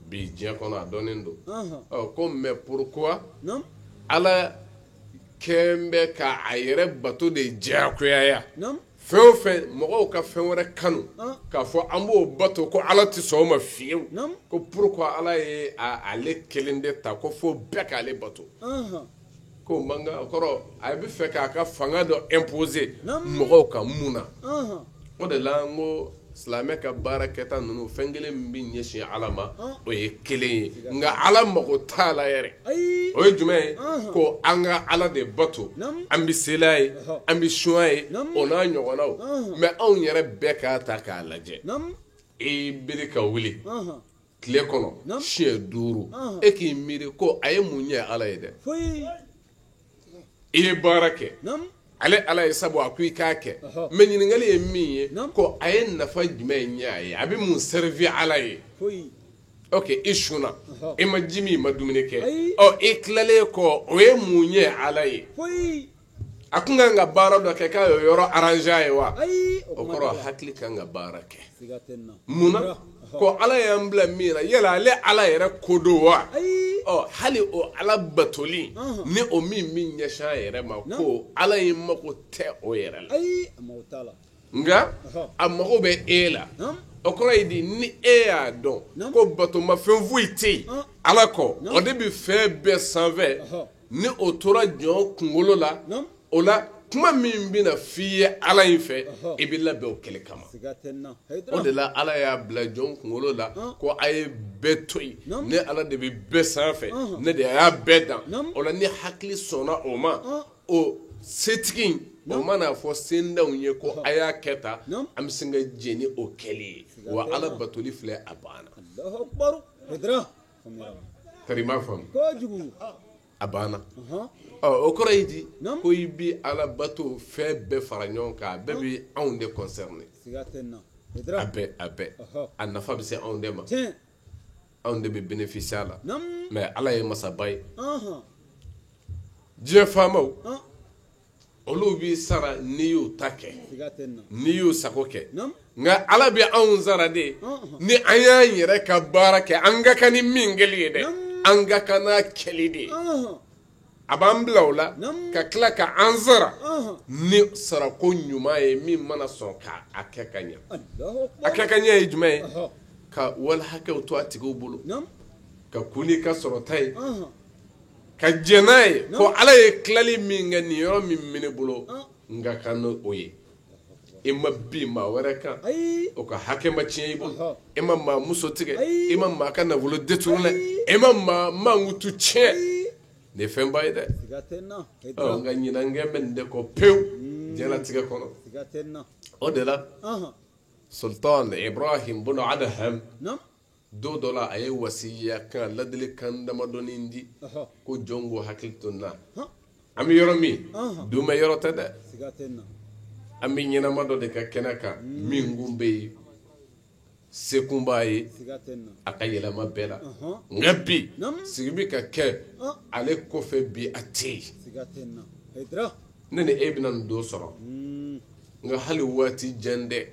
bi diɲɛ kɔnɔ, a dɔnnen don. Ɔ ko mais pourquoi Ala kɛn bɛ ka a yɛrɛ bato de diyagoya? Fɛn o fɛn mɔgɔw ka fɛn wɛrɛ kanu k'a fɔ an b'o bato, ko Ala tɛ sɔn o ma fiyewu. Ko pourquoi Ala ye ale kelen de ta ko fo bɛɛ k'ale bato? Ko mankan kɔrɔ a bɛ fɛ k'a ka fanga dɔ imposer mɔgɔw kan mun na? O de la n ko silamɛ ka baara kɛta ninnu, fɛn kelen min bɛ ɲɛsin Ala ma, o ye kelen ye, nka Ala mago t'a la yɛrɛ. O ye jumɛn ye? Ko an ka Ala de bato, an bɛ sela ye, an bɛ sunya ye, o n'a ɲɔgɔnnaw. Mais anw yɛrɛ bɛɛ k'a ta k'a lajɛ, i biri ka wuli tile kɔnɔ siɲɛ 5, e k'i miiri ko a ye mun ɲɛ Ala ye dɛ? I ye baara kɛ, Ale Ala ye sabu a ko i k'a kɛ, mais ɲininkali ye min ye, ko a ye nafa jumɛn ɲɛ a ye, a bɛ mun servir Ala ye? Ok, i sunna, i ma ji min, i ma dumuni kɛ, ɔ i tilalen kɔ, o ye mun ɲɛ Ala ye? A kun kan ka baara dɔ kɛ k'a y'o yɔrɔ arranger a ye wa? O kɔrɔ hakili kan ka baara kɛ. Mun na? Ko Ala y'an bila min na, yala ale Ala yɛrɛ ko don wa? Ɔ hali o Ala batoli ni o min min ɲɛsin a yɛrɛ ma, ko Ala in mako tɛ o yɛrɛ la. Nka a mago bɛ e la. O kɔrɔ ye di, ni e y'a dɔn ko batomafɛn foyi tɛ yen Ala kɔ, o de bɛ fɛn bɛɛ sanfɛ, ni o tora jɔn kunkolo la, o la kuma min bɛna f'i ye Ala in fɛ, i bɛ labɛn o kɛlɛ kama. O de la Ala y'a bila jɔn kunkolo la ko a ye bɛɛ to yen, ne Ala de bɛ bɛɛ sanfɛ, ne de y'a bɛɛ dan. O la ni hakili sɔnna o ma, o setigi in o mana fɔ sendanw ye ko a y'a kɛ tan, an bɛ se ka jɛn ni o kɛli ye. Wa Ala batoli filɛ, a banna. Tari i m'a faamu? A banna. Ɔ o kɔrɔ ye di, ko i bi Ala bato fɛn bɛɛ fara ɲɔgɔn kan, a bɛɛ bɛ anw de concerner. A bɛɛ, a bɛɛ, a nafa bɛ se anw de ma, anw de bɛ bénéficier a la. Mais Ala ye masaba ye. Diɲɛ faamaw, olu b'i sara n'i y'u ta kɛ, n'i y'u sago kɛ. Nka Ala bɛ anw sara de ni an y'an yɛrɛ ka baara kɛ, an ka kan ni min kɛli ye dɛ, an ka kan n'a kɛli de ye. A b'an bila o la ka tila ka an sara ni sarako ɲuman ye, min mana sɔn k'a kɛ ka ɲɛ. A kɛ ka ɲɛ ye jumɛn ye? Ka wali hakɛw to a tigiw bolo, ka kun n'i ka sɔrɔta ye, ka jɛn n'a ye ko Ala ye tilali min kɛ nin yɔrɔ min bɛ ne bolo, n ka kan n'o ye. I ma bin maa wɛrɛ kan, o ka hakɛ ma tiɲɛ i bolo, i ma maa muso tigɛ, i ma maa ka nafolo détourner, i ma maa mankutu tiɲɛ. Nin ye fɛnba ye dɛ. Nka ɲinankɛ bɛ nin de kɔ pewu diɲɛlatigɛ kɔnɔ. O de la Sultan Ibrahim bun Adham don dɔ la a ye wasiya kan, ladilikan damadɔnin di ko jɔn k'o hakili to n na. An bɛ yɔrɔ min, dun bɛ yɔrɔ tɛ dɛ. An bɛ ɲɛnama dɔ de ka kɛnɛ kan min kun bɛ yen, sekun b'a ye a ka yɛlɛma bɛɛ la. Nka bi sigi bɛ ka kɛ ale kɔfɛ bi, a tɛ yen. Ne ni e bɛna nin don sɔrɔ, nka hali waati jan tɛ,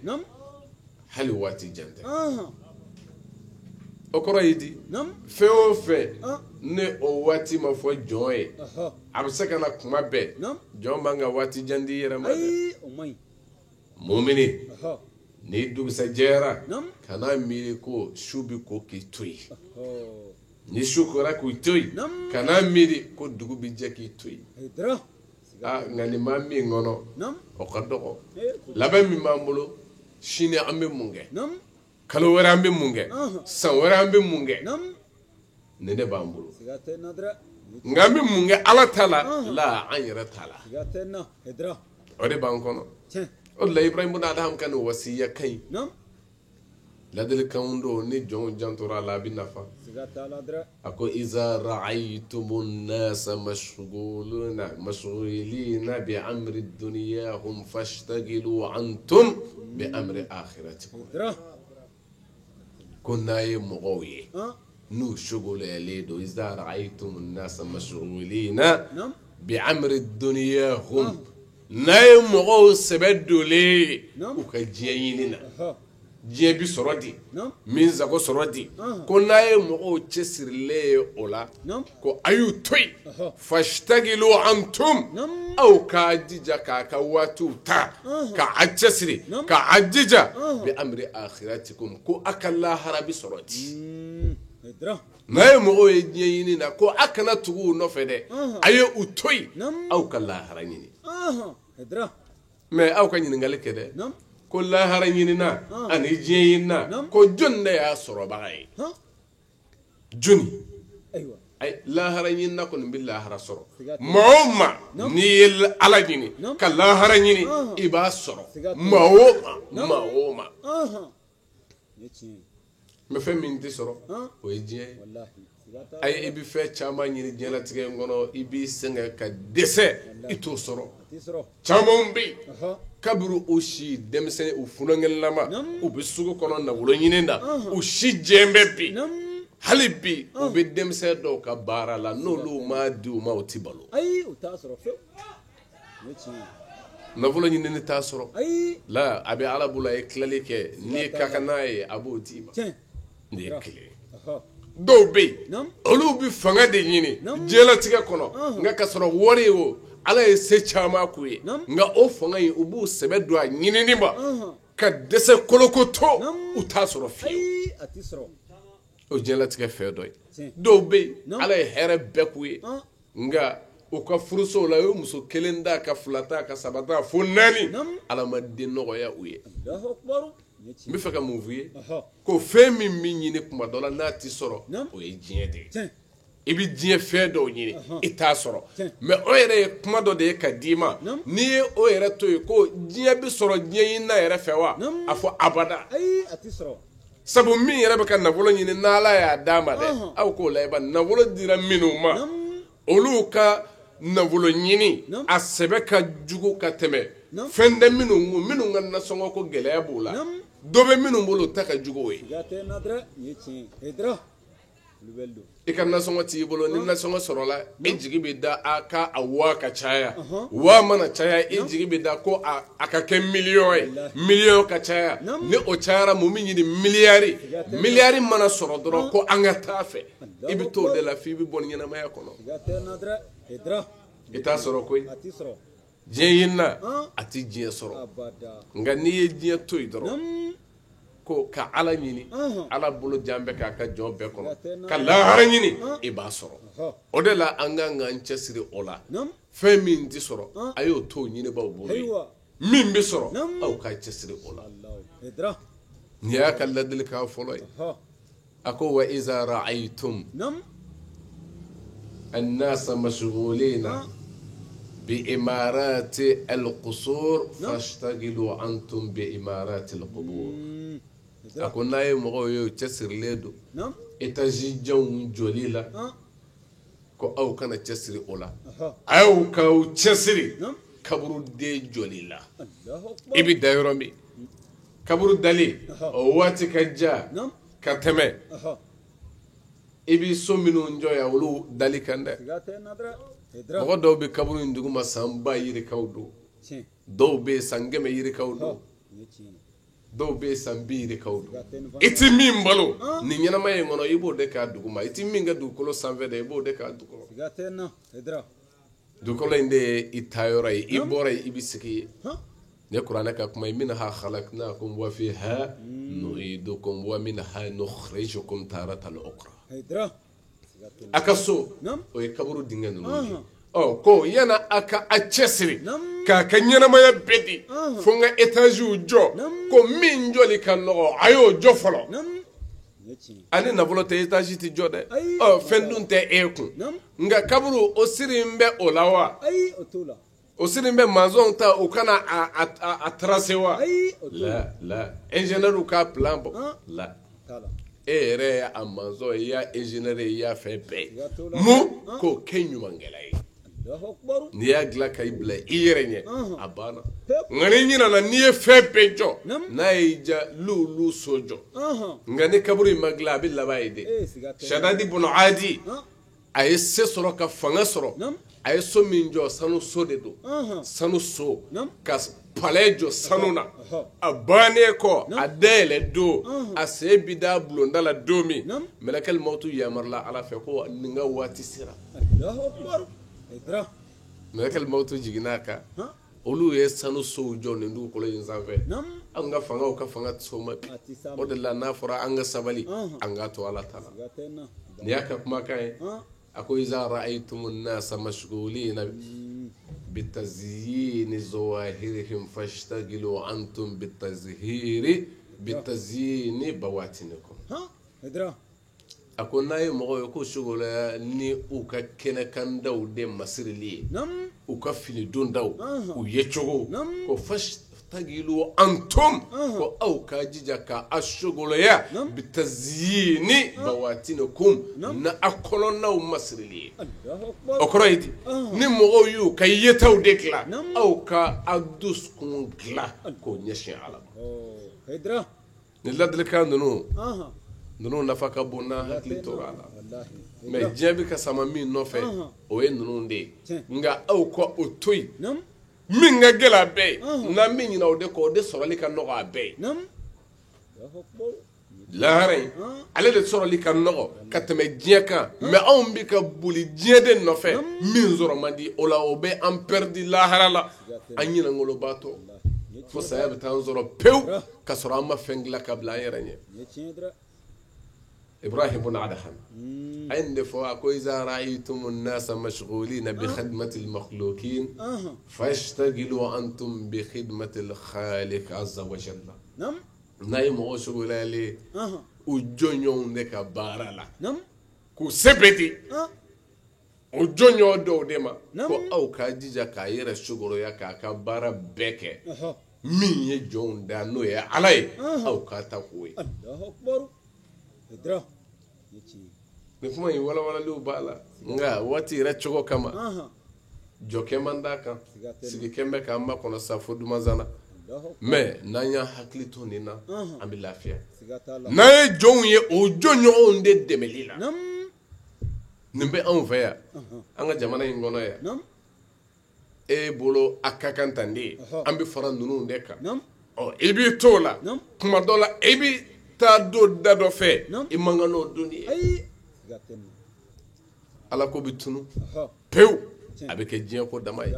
hali waati jan tɛ. O kɔrɔ ye di, fɛn o fɛn ne o waati ma fɔ jɔn ye, a bɛ se ka na kuma bɛɛ. Jɔn man ka waati jan di i yɛrɛ ma dɛ. Mumini, ni dugusɛ jɛra, kana miiri ko su bɛ ko k'i to yen. Ni su kora k'i to yen, kana miiri ko dugu bɛ jɛ k'i to yen. Nka nin b'a min kɔnɔ, o ka dɔgɔ. Labɛn min b'an bolo, sini an bɛ mun kɛ? Kalo wɛrɛ an bɛ mun kɛ? San wɛrɛ an bɛ mun kɛ? Nin de b'an bolo. Nka an bɛ mun kɛ Ala ta la? La, an yɛrɛ ta la. O de b'an kɔnɔ. O de la Ibrahim bun Adham ka nin wasiya ka ɲi. Ladilikanw don, ni jɔnw jantora a la, a bɛ nafa. A ko iza ra'aytumun nasa mashghuluna mashghulina bi amri dunyahum fashtagilu antum bi amri akhiratikum. Ko n'a ye mɔgɔw ye n'u sogolɛlen don, iza ra'aytumun nasa mashghulina bi amri dunyahum, n'a ye mɔgɔw sɛbɛ donlen u ka diɲɛ ɲini na, diɲɛ bi sɔrɔ di, min sago sɔrɔ di, ko n'a ye mɔgɔw cɛsirilen ye o la, ko a y'u to yen, fashtagilu antum, aw k'a jija k'a ka waatiw ta, k'a cɛsiri, k'a jija bi amri akhiratikum, ko a ka lahara bi sɔrɔ di. N'a ye mɔgɔw ye diɲɛ ɲini na, ko a kana tugu u nɔfɛ dɛ, a ye u to yen, aw ka lahara ɲini. Mais aw ka ɲininkali kɛ dɛ, ko lahara ɲinina ani diɲɛ ɲinina, ko jɔn de y'a sɔrɔbaga ye? Jɔnni? Ayi, lahara ɲinina kɔni bɛ lahara sɔrɔ. Maa o maa n'i ye Ala ɲini ka lahara ɲini, i b'a sɔrɔ. Maa o maa, maa o maa. Mais fɛn min tɛ sɔrɔ o ye diɲɛ ye. Ayi, i bɛ fɛn caman ɲini diɲɛlatigɛ in kɔnɔ, i b'i sɛgɛn ka dɛsɛ, i t'o sɔrɔ. Caman bɛ yen, kabiri u si denmisɛnnin, u funankɛlama, u bɛ sugu kɔnɔ nafolo ɲini na, u si jɛ bɛ bi, hali bi u bɛ denmisɛn dɔw ka baara la, n'olu ma di u ma, u tɛ balo. Ayi, u t'a sɔrɔ fewu. O ye tiɲɛ ye. Nafolo ɲinini t'a sɔrɔ. Ayi. La, a bɛ Ala bolo, a ye tilali kɛ, n'i ka kan n'a ye, a b'o d'i ma. Tiɲɛ. Nin ye kelen ye. Dɔw bɛ yen, olu bɛ fanga de ɲini diɲɛlatigɛ kɔnɔ, nka ka sɔrɔ wari ye o, Ala ye se caman k'u ye, nka o fanga in, u b'u sɛbɛ don a ɲinini ma ka dɛsɛ kolokoto, u t'a sɔrɔ fiyewu. Ayi, a tɛ sɔrɔ. O diɲɛlatigɛ fɛn dɔ ye. Dɔw bɛ yen, Ala ye hɛrɛ bɛɛ k'u ye, nka u ka furusow la, u ye muso kelen da, ka fila ta, ka saba ta, fo naani, Ala ma den nɔgɔya u ye. N bɛ fɛ ka mun f'i ye? Ko fɛn min bɛ ɲini kuma dɔ la n'a tɛ sɔrɔ, o ye diɲɛ de ye. I bɛ diɲɛ fɛn dɔw ɲini, i t'a sɔrɔ. Mais o yɛrɛ ye kuma dɔ de ye ka d'i ma. N'i ye o yɛrɛ to yen, ko diɲɛ bɛ sɔrɔ diɲɛ ɲinina yɛrɛ fɛ wa? A fɔ abada. Ayi, a tɛ sɔrɔ. Sabu min yɛrɛ bɛ ka nafolo ɲini, n'Ala y'a d'a ma dɛ, aw k'o layiba, nafolo dira minnu ma, olu ka nafolo ɲini a sɛbɛ ka jugu ka tɛmɛ fɛn tɛ minnu kun, minnu ka nasɔngɔ ko gɛlɛya b'u la, dɔ bɛ minnu bolo, o ta ka jugu o ye. I ka nasɔngɔ t'i bolo, ni nasɔngɔ sɔrɔla, e jigi bɛ da a ka a waa ka caya, waa mana caya, e jigi bɛ da ko a ka kɛ miliyɔn ye, miliyɔn ka caya, ni o cayara, mun bɛ ɲini? Miliyari. Miliyari mana sɔrɔ dɔrɔn, ko an ka taa fɛ, i bɛ t'o de la f'i bɛ bɔ ɲɛnamaya kɔnɔ. I t'a sɔrɔ koyi. Diɲɛ ɲinina a tɛ diɲɛ sɔrɔ, nka n'i ye diɲɛ to yen dɔrɔn, ko ka Ala ɲini, Ala bolo jan bɛ k'a ka jɔn bɛɛ kɔnɔ, ka lahara ɲini, i b'a sɔrɔ. O de la an kan k'an cɛsiri o la. Fɛn min tɛ sɔrɔ, a y'o to ɲinibaw bolo ye. Min bɛ sɔrɔ, aw ka cɛsiri o la. Nin y'a ka ladilikan fɔlɔ ye. A ko wa iza ra'aytum an-nasa mashghulina bi imarati al-qusur fashtagilu antum bi imarati al-qubur. A ko n'a ye mɔgɔw ye u cɛsirilen don étage janw jɔli la, ko aw kana cɛsiri o la, a y'aw k'aw cɛsiri kaburuden jɔli la. I bɛ da yɔrɔ min, kaburu dali o waati ka ja ka tɛmɛ i bɛ so minnu jɔ yan, olu dali kan dɛ. Mɔgɔ dɔw bɛ kaburu in duguma san ba yirikaw don, dɔw bɛ yen san 100 yirikaw don, dɔw bɛ yen san 50 yirikaw don. I tɛ min balo nin ɲɛnamaya in kɔnɔ, i b'o de k'a duguma. I tɛ min kɛ dugukolo sanfɛ dɛ, i b'o de k'a dugukɔrɔ. Dugukolo in de ye i taayɔrɔ ye, i bɔra yen, i bɛ sigi yen. Ne kuranɛ ka kuma ye, minha khalaqnakum wa fiha nu'idukum wa minha nukhrijukum taratan ukhra. A ka so, o ye kaburu dingɛ ninnu ye. Ɔ, ko yana a ka a cɛsiri k'a ka ɲɛnamaya bɛɛ di fo n ka étagew jɔ, ko min jɔli ka nɔgɔ, a y'o jɔ fɔlɔ. Ani nafolo tɛ, étage tɛ jɔ dɛ. Ɔ, fɛn dun tɛ e kun, nka kaburu o siri in bɛ o la wa? O siri bɛ maçon ta, u kana a tracer wa? La la, ingénieur ka plan bɔ la. E yɛrɛ ye a maçon ye, i y'a ingénieur ye, i y'a fɛn bɛɛ ye. Mun k'o kɛ ɲumankɛla ye? N'i y'a dilan ka i bila i yɛrɛ ɲɛ, a banna. Nka n'i ɲinɛna, n'i ye fɛn bɛɛ jɔ, n'a y'i ja, l'olu so jɔ. Nka ni kaburu in ma dilan, a bɛ laban ye de. Sadadi bɔnɔ adi, a ye se sɔrɔ ka fanga sɔrɔ, a ye so min jɔ, sanu so de don. Sanu so, ka palais jɔ sanu na. A bannen kɔ, a dayɛlɛ don, a sen bi da bulonda la don min, mɛlɛkɛli mawutu yamarula Ala fɛ ko nin ka waati sera. Mɛlɛkɛli mawutu jiginna a kan, olu ye sanu sow jɔ nin dugukolo in sanfɛ. An ka fangaw ka fanga so ma bi. O de la n'a fɔra an ka sabali, an ka to Ala ta la. Nin y'a ka kumakan ye. A ko iza ra'aytumu an-nasa mashghulina bitazyini zawahirihim fashtagilu antum bitazhiri bitazyini bawatinikum. A ko n'a ye mɔgɔw ye ko sugola ni u ka kɛnɛkandaw de masirili ye, u ka finidondaw, u ye cogo, ko fashtagilu antum, ko aw ka jija ka a sogoloya bitazyini bawatinikum, na a kɔnɔnaw masirili ye. O kɔrɔ ye di, ni mɔgɔw y'u ka yetaw de dilan, aw ka a dusukun dilan k'o ɲɛsin Ala ma. Nin ladilikan ninnu nafa ka bon n'an hakili tora a la. Mais diɲɛ bɛ ka sama min nɔfɛ, o ye ninnu de ye. Nka aw ka o to yen, min ka gɛlɛn a bɛɛ ye, n'an bɛ ɲinɛ o de kɔ, o de sɔrɔli ka nɔgɔ a bɛɛ ye. Lahara in, ale de sɔrɔli ka nɔgɔ ka tɛmɛ diɲɛ kan. Mais anw bɛ ka boli diɲɛ de nɔfɛ, min sɔrɔ man di, o la o bɛ an pɛridi lahara la, an ɲinɛngolobaatɔ, fo saya bɛ taa an sɔrɔ pewu ka sɔrɔ an ma fɛn dilan ka bila an yɛrɛ ɲɛ. Ibrahim ibn Adham a ye nin de fɔ, a ko iza ra'aytum an-nasa mashghulina bi khidmati al-makhluqin fashtagilu antum bi khidmati al-khaliq azza wa jalla. N'a ye mɔgɔ sogolalen u jɔnɲɔgɔnw de ka baara la, k'u se bɛ di o jɔnɲɔgɔn dɔw de ma, ko aw ka jija k'a yɛrɛ sogoroya k'a ka baara bɛɛ kɛ min ye jɔnw da, n'o ye Ala ye, aw k'a ta k'o ye. Nin kuma in walawalaliw b'a la, nka waati yɛrɛ cogo kama jɔkɛ man d'a kan, sigikɛ bɛ k'an makɔnɔ sa fo dumanzana. Mais n'an y'an hakili to nin na, an bɛ lafiya. N'an ye jɔnw ye, o jɔnɲɔgɔnw de dɛmɛli la. Nin bɛ anw fɛ yan, an ka jamana in kɔnɔ yan. E bolo a ka kan tan de ye, an bɛ fara ninnu de kan. Ɔ, i b'i to o la, kuma dɔ la i bɛ taa don da dɔ fɛ, i man kan n'o donni ye. Ala ko bɛ tunu pewu, a bɛ kɛ diɲɛ ko dama ye.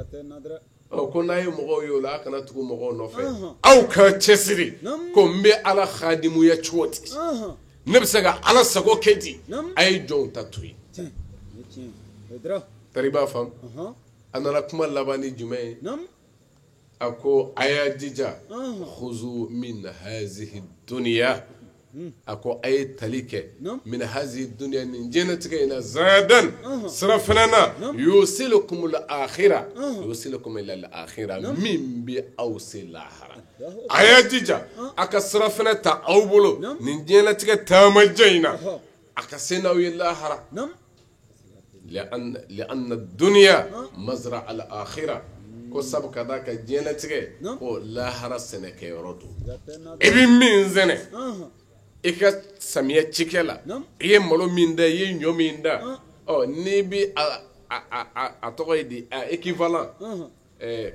Ɔ, ko n'a ye mɔgɔw ye o la, a kana tugu mɔgɔw nɔfɛ, aw ka cɛsiri ko n bɛ Ala hadimuya cogo di, ne bɛ se ka Ala sago kɛ di, a ye jɔnw ta to yen. Tari b'a faamu. A nana kuma laban ni jumɛn ye? A ko a y'a jija, khuzu min hazihi dunya, a ko a ye tali kɛ min hazihi dunya, nin diɲɛnatigɛ in na, zadan sira fana na, yusilukum al-akhirah, yusilukum ila al-akhirah, min bɛ aw se lahara. A y'a jija a ka sira fana ta aw bolo nin diɲɛnatigɛ taamajan in na, a ka se n'aw ye lahara. لأن الدنيا مزرعة الآخرة, ko sabu ka d'a kan diɲɛlatigɛ ko lahara sɛnɛkɛyɔrɔ don. I bɛ min sɛnɛ i ka samiyɛ cikɛ la, i ye malo min da, i ye ɲɔ min da, ɔ n'i bɛ a tɔgɔ ye di, a équivalent,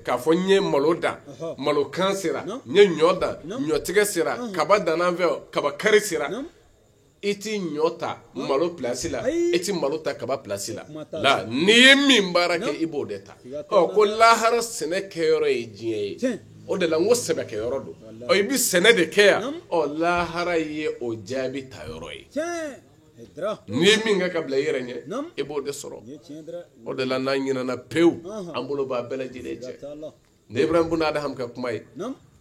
k'a fɔ n ye malo dan, malo kan sera, n ye ɲɔ dan, ɲɔtigɛ sera, kaba danna an fɛ, kaba kari sera, i ti ɲɔ ta malo place la, i ti malo ta kaba place la. La n'i ye min baara kɛ, i b'o de ta. Ɔ, ko lahara sɛnɛ kɛyɔrɔ ye diɲɛ ye, o de la n ko sɛbɛkɛyɔrɔ don. Ɔ, i bɛ sɛnɛ de kɛ yan, ɔ lahara ye o jaabi ta yɔrɔ ye. N'i ye min kɛ ka bila i yɛrɛ ɲɛ, i b'o de sɔrɔ. O de la n'an ɲinɛna pewu, an bolo b'a bɛɛ lajɛlen jɛ. Nin Ibrahim bun Adham ka kuma ye.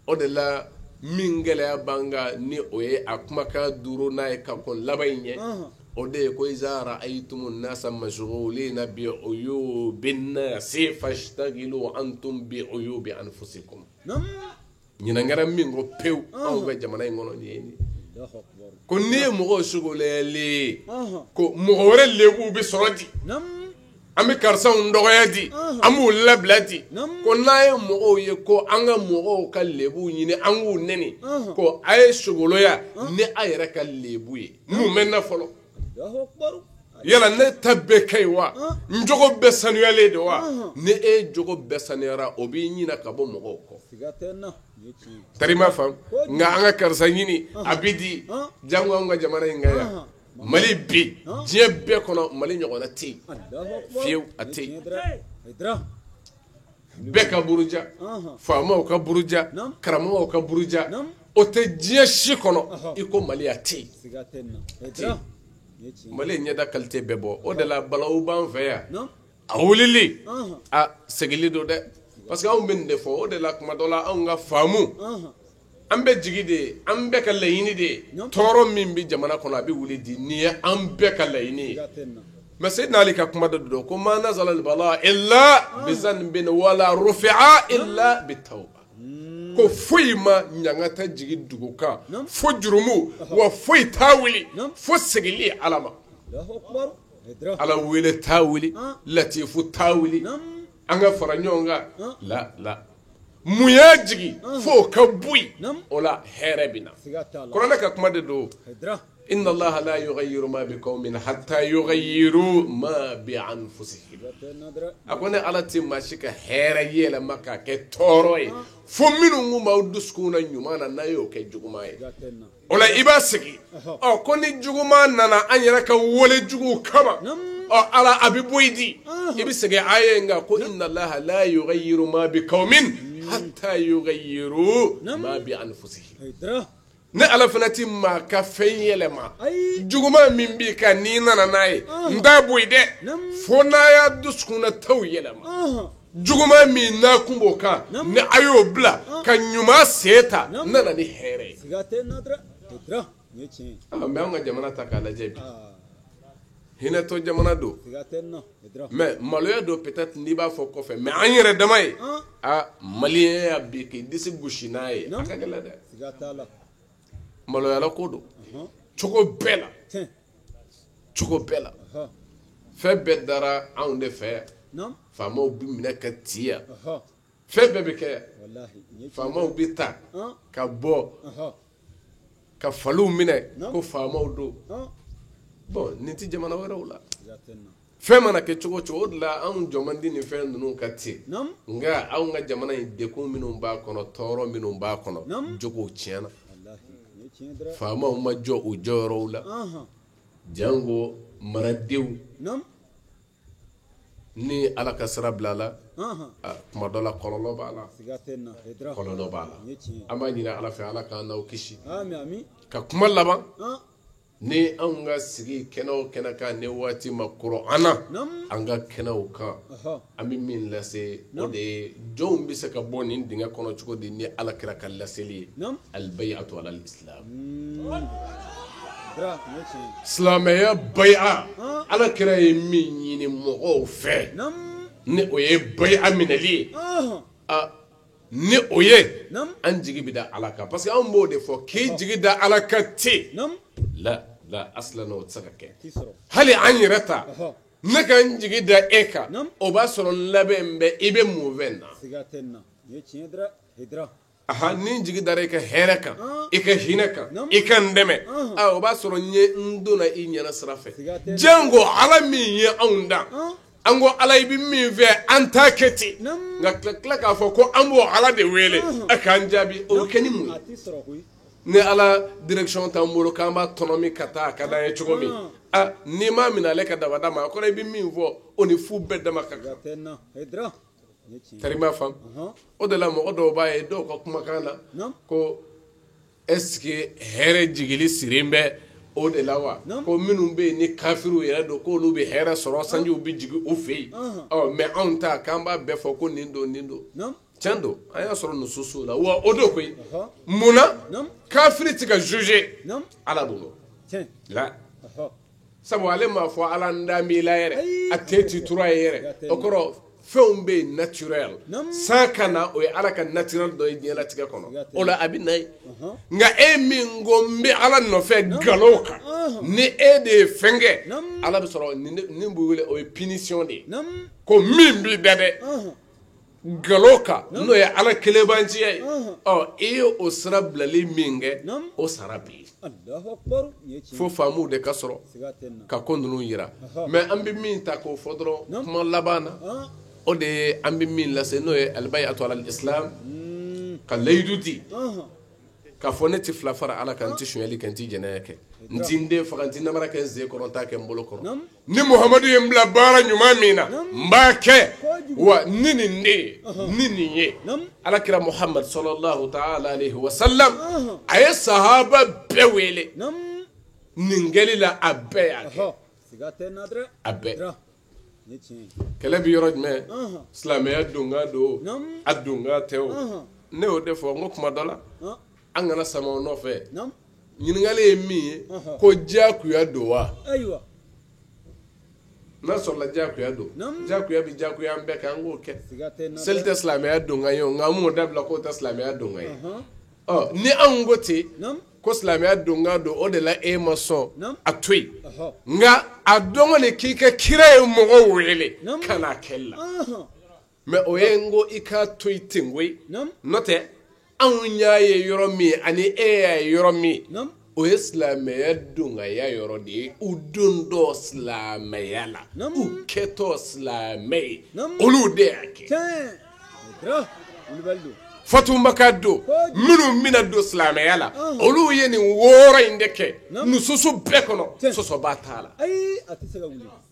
O de la min gɛlɛya b'an kan, ni o ye a kumakan duuru n'a ye ka kɔn laban in ɲɛ, o de ye ko iza ra'aytumu nasa mashghulina bi uyubin nasi fashtagilu antum bi uyubi anfusikum. Ɲinan kɛra min ko pewu anw fɛ jamana in kɔnɔ nin ye nin ye. Ko n'i ye mɔgɔw sogolɛlen ye, ko mɔgɔ wɛrɛ lebuw bɛ sɔrɔ di, an bɛ karisaw dɔgɔya di, an b'u labila di. Ko n'a ye mɔgɔw ye ko an ka mɔgɔw ka lebuw ɲini, an k'u nɛni, ko a ye sogoloya ni a yɛrɛ ka lebu ye. Mun bɛ na fɔlɔ? Yala ne ta bɛɛ ka ɲi wa? N jogo bɛɛ sanuyalen don wa? Ni e jogo bɛɛ sanuyara, o b'i ɲina ka bɔ mɔgɔw kɔ. Tari m'a faamu. Nka an ka karisa ɲini, a bɛ di jango anw ka jamana in kan yan. Mali bi diɲɛ bɛɛ kɔnɔ, Mali ɲɔgɔnna tɛ yen fiyewu, a tɛ yen. Bɛɛ ka buruja, faamaw ka buruja, karamɔgɔw ka buruja, o tɛ diɲɛ si kɔnɔ i ko Mali, a tɛ yen. Mali ɲɛda qualité bɛɛ bɔ. O de la balawu b'an fɛ yan, a wulili a segili don dɛ, parce que anw bɛ nin de fɔ. O de la kuma dɔ la anw ka faamu, an bɛ jigi de ye, an bɛɛ ka laɲini de ye. Tɔɔrɔ min bɛ jamana kɔnɔ, a bɛ wuli di, nin ye an bɛɛ ka laɲini ye. Mais Seydina Ali ka kuma dɔ don, ko ma nazala al-bala illa bi zanbin wala rufi'a illa bi tawba. Ko foyi ma ɲangata jigin dugu kan fo jurumu, wa foyi t'a wuli fo segili Ala ma. Ala wele t'a wuli, latifu t'a wuli, an ka fara ɲɔgɔn kan la la. Mun y'a jigin fo ka bɔ yen, o la hɛrɛ bɛ na. Kuranɛ ka kuma de don. Inna Allaha la yughayyiru ma bi qawmin hatta yughayyiru ma bi anfusihim. A ko ne Ala tɛ maa si ka hɛrɛ yɛlɛma k'a kɛ tɔɔrɔ ye fo minnu kun b'aw dusukun na ɲuman na, n'a y'o kɛ juguman ye. O la i b'a sigi. Ɔ ko ni juguman nana an yɛrɛ ka wale juguw kama, ɔ Ala a bɛ bɔ i di. I bɛ segin aya in kan ko inna Allaha la yughayyiru ma bi qawmin hatta yughayyiru ma bi anfusihim. Ne Ala fana ti maa ka fɛn yɛlɛma juguman min b'i kan n'i nana n'a ye, n t'a bɔ yen dɛ, fo n'a y'a dusukunnataw yɛlɛma. Juguman min n'a kun b'o kan, ni a y'o bila ka ɲuman sen ta, n nana ni hɛrɛ ye. Mɛ anw ka jamana ta k'a lajɛ bi, hinɛtɔ jamana don, mais maloya don peut-être n'i b'a fɔ kɔfɛ, mais an yɛrɛ dama ye, a maliyɛnya bi k'i disi gosi n'a ye, a ka gɛlɛn dɛ. Maloyala ko don cogo bɛɛ la, cogo bɛɛ la. Fɛn bɛɛ dara anw de fɛ. Faamaw bɛ minɛ ka ci yan, fɛn bɛɛ bɛ kɛ yan. Faamaw bɛ ta ka bɔ ka faliw minɛ ko faamaw don. Bon nin tɛ jamana wɛrɛw la. Fɛn mana kɛ cogo cogo, o de la anw jɔ man di nin fɛn ninnu ka ten. Nka anw ka jamana in degun minnu b'a kɔnɔ, tɔɔrɔ minnu b'a kɔnɔ, jogow tiɲɛna. Faamaw ma jɔ u jɔyɔrɔw la, jango maradenw. Ni Ala ka sira bila la, kuma dɔ la kɔlɔlɔ b'a la, kɔlɔlɔ b'a la. An b'a ɲini Ala fɛ, Ala k'an n'aw kisi. Ka kuma laban, ni anw ka sigi kɛnɛ o kɛnɛ kan ni waati ma kɔrɔ an na, an ka kɛnɛw kan, an bɛ min lase, o de ye jɔnw bɛ se ka bɔ nin dingɛ kɔnɔ cogo di ni Ala kira ka laseli ye, al-bay'atu ala al-islam. Silamɛya bay'a, Ala kira ye min ɲini mɔgɔw fɛ, ni o ye bay'a minɛli ye, ni o ye an jigi bɛ da Ala kan, parce que anw b'o de fɔ, k'i jigi da Ala kan ten, la la aslan o tɛ se ka kɛ. Hali an yɛrɛ ta, ne ka n jigi da e kan, o b'a sɔrɔ n labɛn bɛ i bɛ mun fɛn na. Aha, ni n jigi dara i ka hɛrɛ kan, i ka hinɛ kan, i ka n dɛmɛ, o b'a sɔrɔ n ye n donna i ɲɛna sira fɛ. Jango Ala min ye anw dan, an ko Ala i bɛ min fɛ an t'a kɛ ten, nka tila k'a fɔ ko an b'o Ala de wele a k'an jaabi, o bɛ kɛ ni mun ye? Ni Ala direction t'an bolo k'an b'a tɔnɔmi ka taa a ka d'an ye cogo min, n'i m'a minɛ ale ka dabada ma, a kɔrɔ i bɛ min fɔ o ni fu bɛɛ dama ka kan. Tari m'a faamu. O de la mɔgɔ dɔw b'a ye dɔw ka kumakan na ko est-ce que hɛrɛ jigili siren bɛ o de la wa? Ko minnu bɛ yen ni kafiriw yɛrɛ don, k'olu bɛ hɛrɛ sɔrɔ, sanjiw bɛ jigin u fɛ yen. Ɔ mais anw ta k'an b'a bɛɛ fɔ ko nin don nin don. Tiɲɛ don, an y'a sɔrɔ nususu la wa o don koyi. Mun na kafiri tɛ ka juger Ala bolo la? Sabu ale m'a fɔ Ala n dan b'i la yɛrɛ, a tɛ titura ye yɛrɛ. O kɔrɔ fɛnw bɛ yen naturel, san ka na o ye Ala ka naturel dɔ ye diɲɛlatigɛ kɔnɔ, o la a bɛ na ye. Nka e min ko n bɛ Ala nɔfɛ nkalon kan, ni e de ye fɛn kɛ, Ala bɛ sɔrɔ nin b'u wele o ye punition de ye. Ko min b'i da dɛ nkalon kan, n'o ye Ala kelebanciya ye, ɔ i ye o sira bilali min kɛ, o sara b'i ye. Fo faamuw de ka sɔrɔ ka ko ninnu yira. Mais an bɛ min ta k'o fɔ dɔrɔn kuma laban na, o de ye an bɛ min lase, n'o ye al-bay'atu ala al-islam, ka layidu di k'a fɔ ne tɛ fila fara Ala kan, n tɛ sonyali kɛ, n tɛ jɛnɛya kɛ, n tɛ n den faga, n tɛ namara kɛ n sen kɔrɔ, n t'a kɛ n bolo kɔrɔ. Ni Muhamadu ye n bila baara ɲuman min na, n b'a kɛ, wa ni nin de ye, ni nin ye. Ala kira Muhamadu sallallahu ta'ala alayhi wa sallam, a ye sahaba bɛɛ wele nin kɛli la, a bɛɛ y'a kɛ, a bɛɛ. Kɛlɛ bɛ yɔrɔ jumɛn? Silamɛya donkan don, a donkan tɛ o. Ne y'o de fɔ n ko kuma dɔ la, an kana sama o nɔfɛ. Ɲininkali ye min ye, ko diyagoya don wa? N'a sɔrɔla diyagoya don, diyagoya bɛ diyagoya an bɛɛ kan, an k'o kɛ. Seli tɛ silamɛya donkan ye o, nka an m'o dabila k'o tɛ silamɛya donkan ye. Ɔ ni anw ko ten ko silamɛya donkan don, o de la e ma sɔn, a to yen. Nka a dɔn de k'i ka kira ye mɔgɔw wele ka n'a kɛli la. Mais o ye n ko i k'a to yen ten koyi, n'o tɛ anw y'a ye yɔrɔ min ani e y'a ye yɔrɔ min, o ye silamɛya donkaya yɔrɔ de ye. U don dɔ silamɛya la, u kɛtɔ silamɛ ye, olu de y'a kɛ. Fatumaka don, minnu bɛna don silamɛya la, olu ye nin wɔɔrɔ in de kɛ nususu bɛɛ kɔnɔ, sɔsɔba t'a la.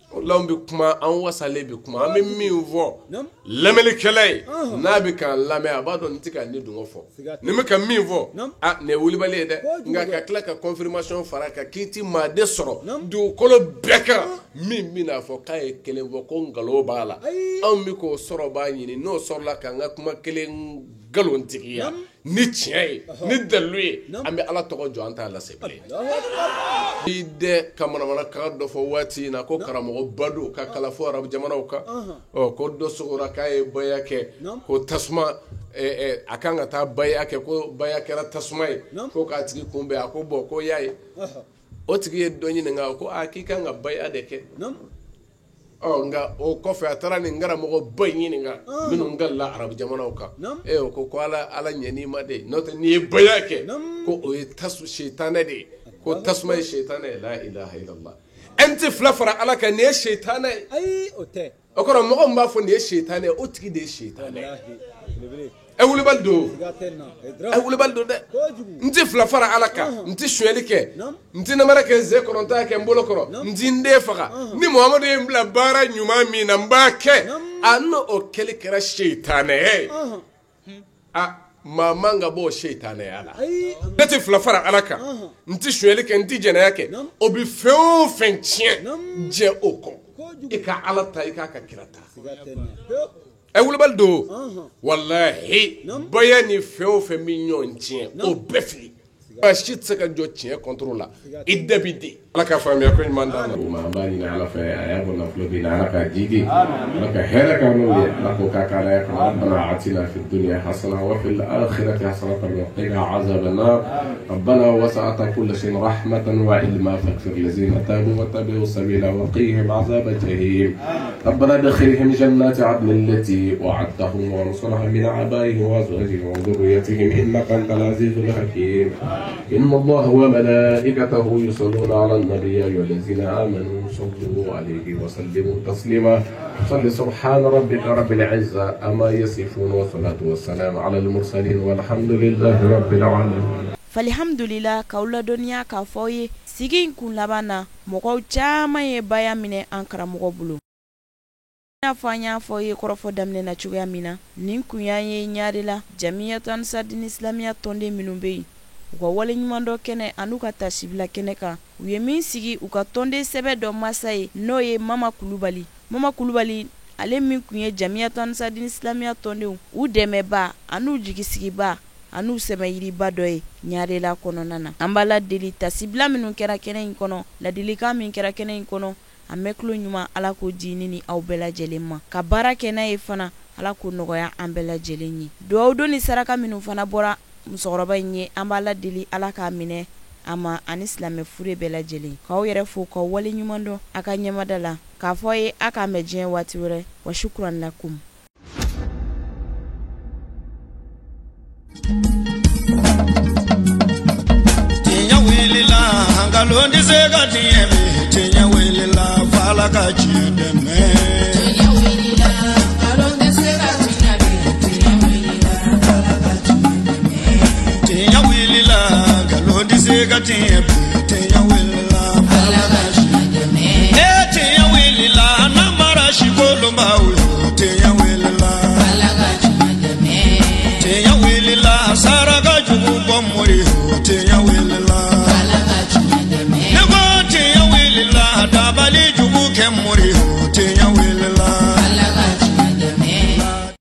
O la an bɛ kuma, an wasalen bɛ kuma, an bɛ min fɔ lamɛnnikɛla ye, n'a bɛ k'an lamɛn, a b'a dɔn nin tɛ ka ne dungɔ fɔ, nin bɛ ka min fɔ, a nin ye wulibali ye dɛ. Nka ka tila ka confirmation fara kan k'i ti maa de sɔrɔ dugukolo bɛɛ kan min bɛna fɔ k'a ye kelen fɔ ko nkalon b'a la. Anw bɛ k'o sɔrɔ b'a ɲini, n'o sɔrɔla k'an ka kuma kelen nkalontigiya ni tiɲɛ ye, ni dalilu ye, an bɛ Ala tɔgɔ jɔ, an t'a lase bilen. I dɛ ka manamanakan dɔ fɔ waati in na ko karamɔgɔba don ka kalan fo arabu jamanaw kan, ɔ ko dɔ sogora k'a ye baya kɛ, ko tasuma a kan ka taa baya kɛ, ko baya kɛra tasuma ye, ko k'a tigi kunbɛn, a ko bɔn ko y'a ye. O tigi ye dɔ ɲininka ko a k'i kan ka baya de kɛ. Ɔ nka o kɔfɛ a taara nin karamɔgɔba in ɲininka minnu kalila arabu jamanaw kan, e o ko Ala Ala ɲɛn'i ma de, n'o tɛ n'i ye baya kɛ ko o ye tasu sitanɛ de ye, ko tasuma ye sitanɛ ye. La ilaha illallah. N tɛ fila fara Ala kan, nin ye sitanɛ ye. Ayi, o tɛ. O kɔrɔ mɔgɔ min b'a fɔ nin ye sitanɛ ye, o tigi de ye sitanɛ ye. Ɛ wulibali don, ɛ wulibali don dɛ. N tɛ fila fara Ala kan, n tɛ sonyɛli kɛ, n tɛ namara kɛ n sen kɔrɔ, n t'a kɛ n bolo kɔrɔ, n tɛ n den faga. Ni Muhamadu ye n bila baara ɲuman min na, n b'a kɛ. A n'o o kɛli kɛra sitanɛ ye, a maa man ka bɔ o sitanɛya la. Ne tɛ fila fara Ala kan, n tɛ sonyɛli kɛ, n tɛ jɛnɛya kɛ. O bɛ fɛn o fɛn tiɲɛ, jɛ o kɔ. I ka Ala ta, i k'a ka kira ta. Ɛ wulibali don, walahi baya ni fɛn o fɛn bɛ ɲɔgɔn tiɲɛ, o bɛɛ fili. Maa si tɛ se ka jɔ tiɲɛ contre la, i da bi den. Ala ka faamuya ko ɲuman d'an ma. An b'a ɲini Ala fɛ, a y'a bɔ nafolo bin na, Ala k'a jidi, Ala ka hɛrɛ k'an n'o ye, Ala k'o k'a ka Alaya kama. Rabbana atina fid dunya hasana wa fil akhirati hasanatan wa qina azaban nar. Rabbana wasa'ta kulla shay'in rahmatan wa ilma faghfir lillazina tabu wa tabi'u sabila wa qihim azabal jahim. Rabbana adkhilhum jannati 'adnin allati wa'adtahum wa ansurhum min a'daihim wa azwajihim wa dhurriyyatihim innaka antal azizul hakim. إن الله وملائكته يصلون على النبي يا أيها الذين آمنوا صلوا عليه وسلموا تسليما. صل سبحان ربك رب العزة أما يصفون والصلاة والسلام على المرسلين والحمد لله رب العالمين. Alhamdulillah k'aw ladɔnniya k'a fɔ aw ye sigi in kun laban na, mɔgɔw caman ye baya minɛ an karamɔgɔ bolo. I n'a fɔ an y'a fɔ aw ye kɔrɔfɔ daminɛ na cogoya min na, nin kun y'an ye Ɲarela Jamiyatu Ansar Dini Islamiya tɔnden minnu bɛ yen, u ka waleɲumandɔn kɛnɛ an'u ka tasibila kɛnɛ kan, u ye min sigi u ka tɔnden sɛbɛ dɔ masa ye, n'o ye Mama Kulubali. Mama Kulubali, ale min tun ye Jamiyatu Ansar Dini Islamiya tɔndenw u dɛmɛba an'u jigisigiba an'u sɛmɛyiriba dɔ ye Ɲarela kɔnɔna na. An b'a la deli tasibila minnu kɛra kɛnɛ in kɔnɔ, ladilikan min kɛra kɛnɛ in kɔnɔ, a mɛn tulo ɲuman Ala k'o di ne ni aw bɛɛ lajɛlen ma, ka baara kɛ n'a ye fana Ala k'o nɔgɔya an bɛɛ lajɛlen ye. Dugawu don ni saraka minnu fana bɔra musokɔrɔba in ye, an b'a la deli Ala k'a minɛ a ma ani silamɛ fure bɛɛ lajɛlen. K'aw yɛrɛ fo k'aw wale ɲuman dɔn a ka ɲɛmada la, k'a fɔ a ye a k'an bɛn diɲɛ waati wɛrɛ. Wa shukran lakum. Tiɲɛ wulila, nkalon tɛ se ka tiɲɛ bi. Tiɲɛ wulila, f'Ala ka tiɲɛ dɛmɛ. Tiɲɛ wulila, nkalon tɛ se ka tiɲɛ bi. Tiɲɛ wulila, f'Ala ka tiɲɛ dɛmɛ. Tiɲɛ wulila, nkalon tɛ se ka tiɲɛ bi. Tiɲɛ wulila, f'Ala ka tiɲɛ dɛmɛ. E tiɲɛ wulila, n'an mara si kolonbaw ye. Tiɲɛ wulila, f'Ala ka tiɲɛ dɛmɛ. Tiɲɛ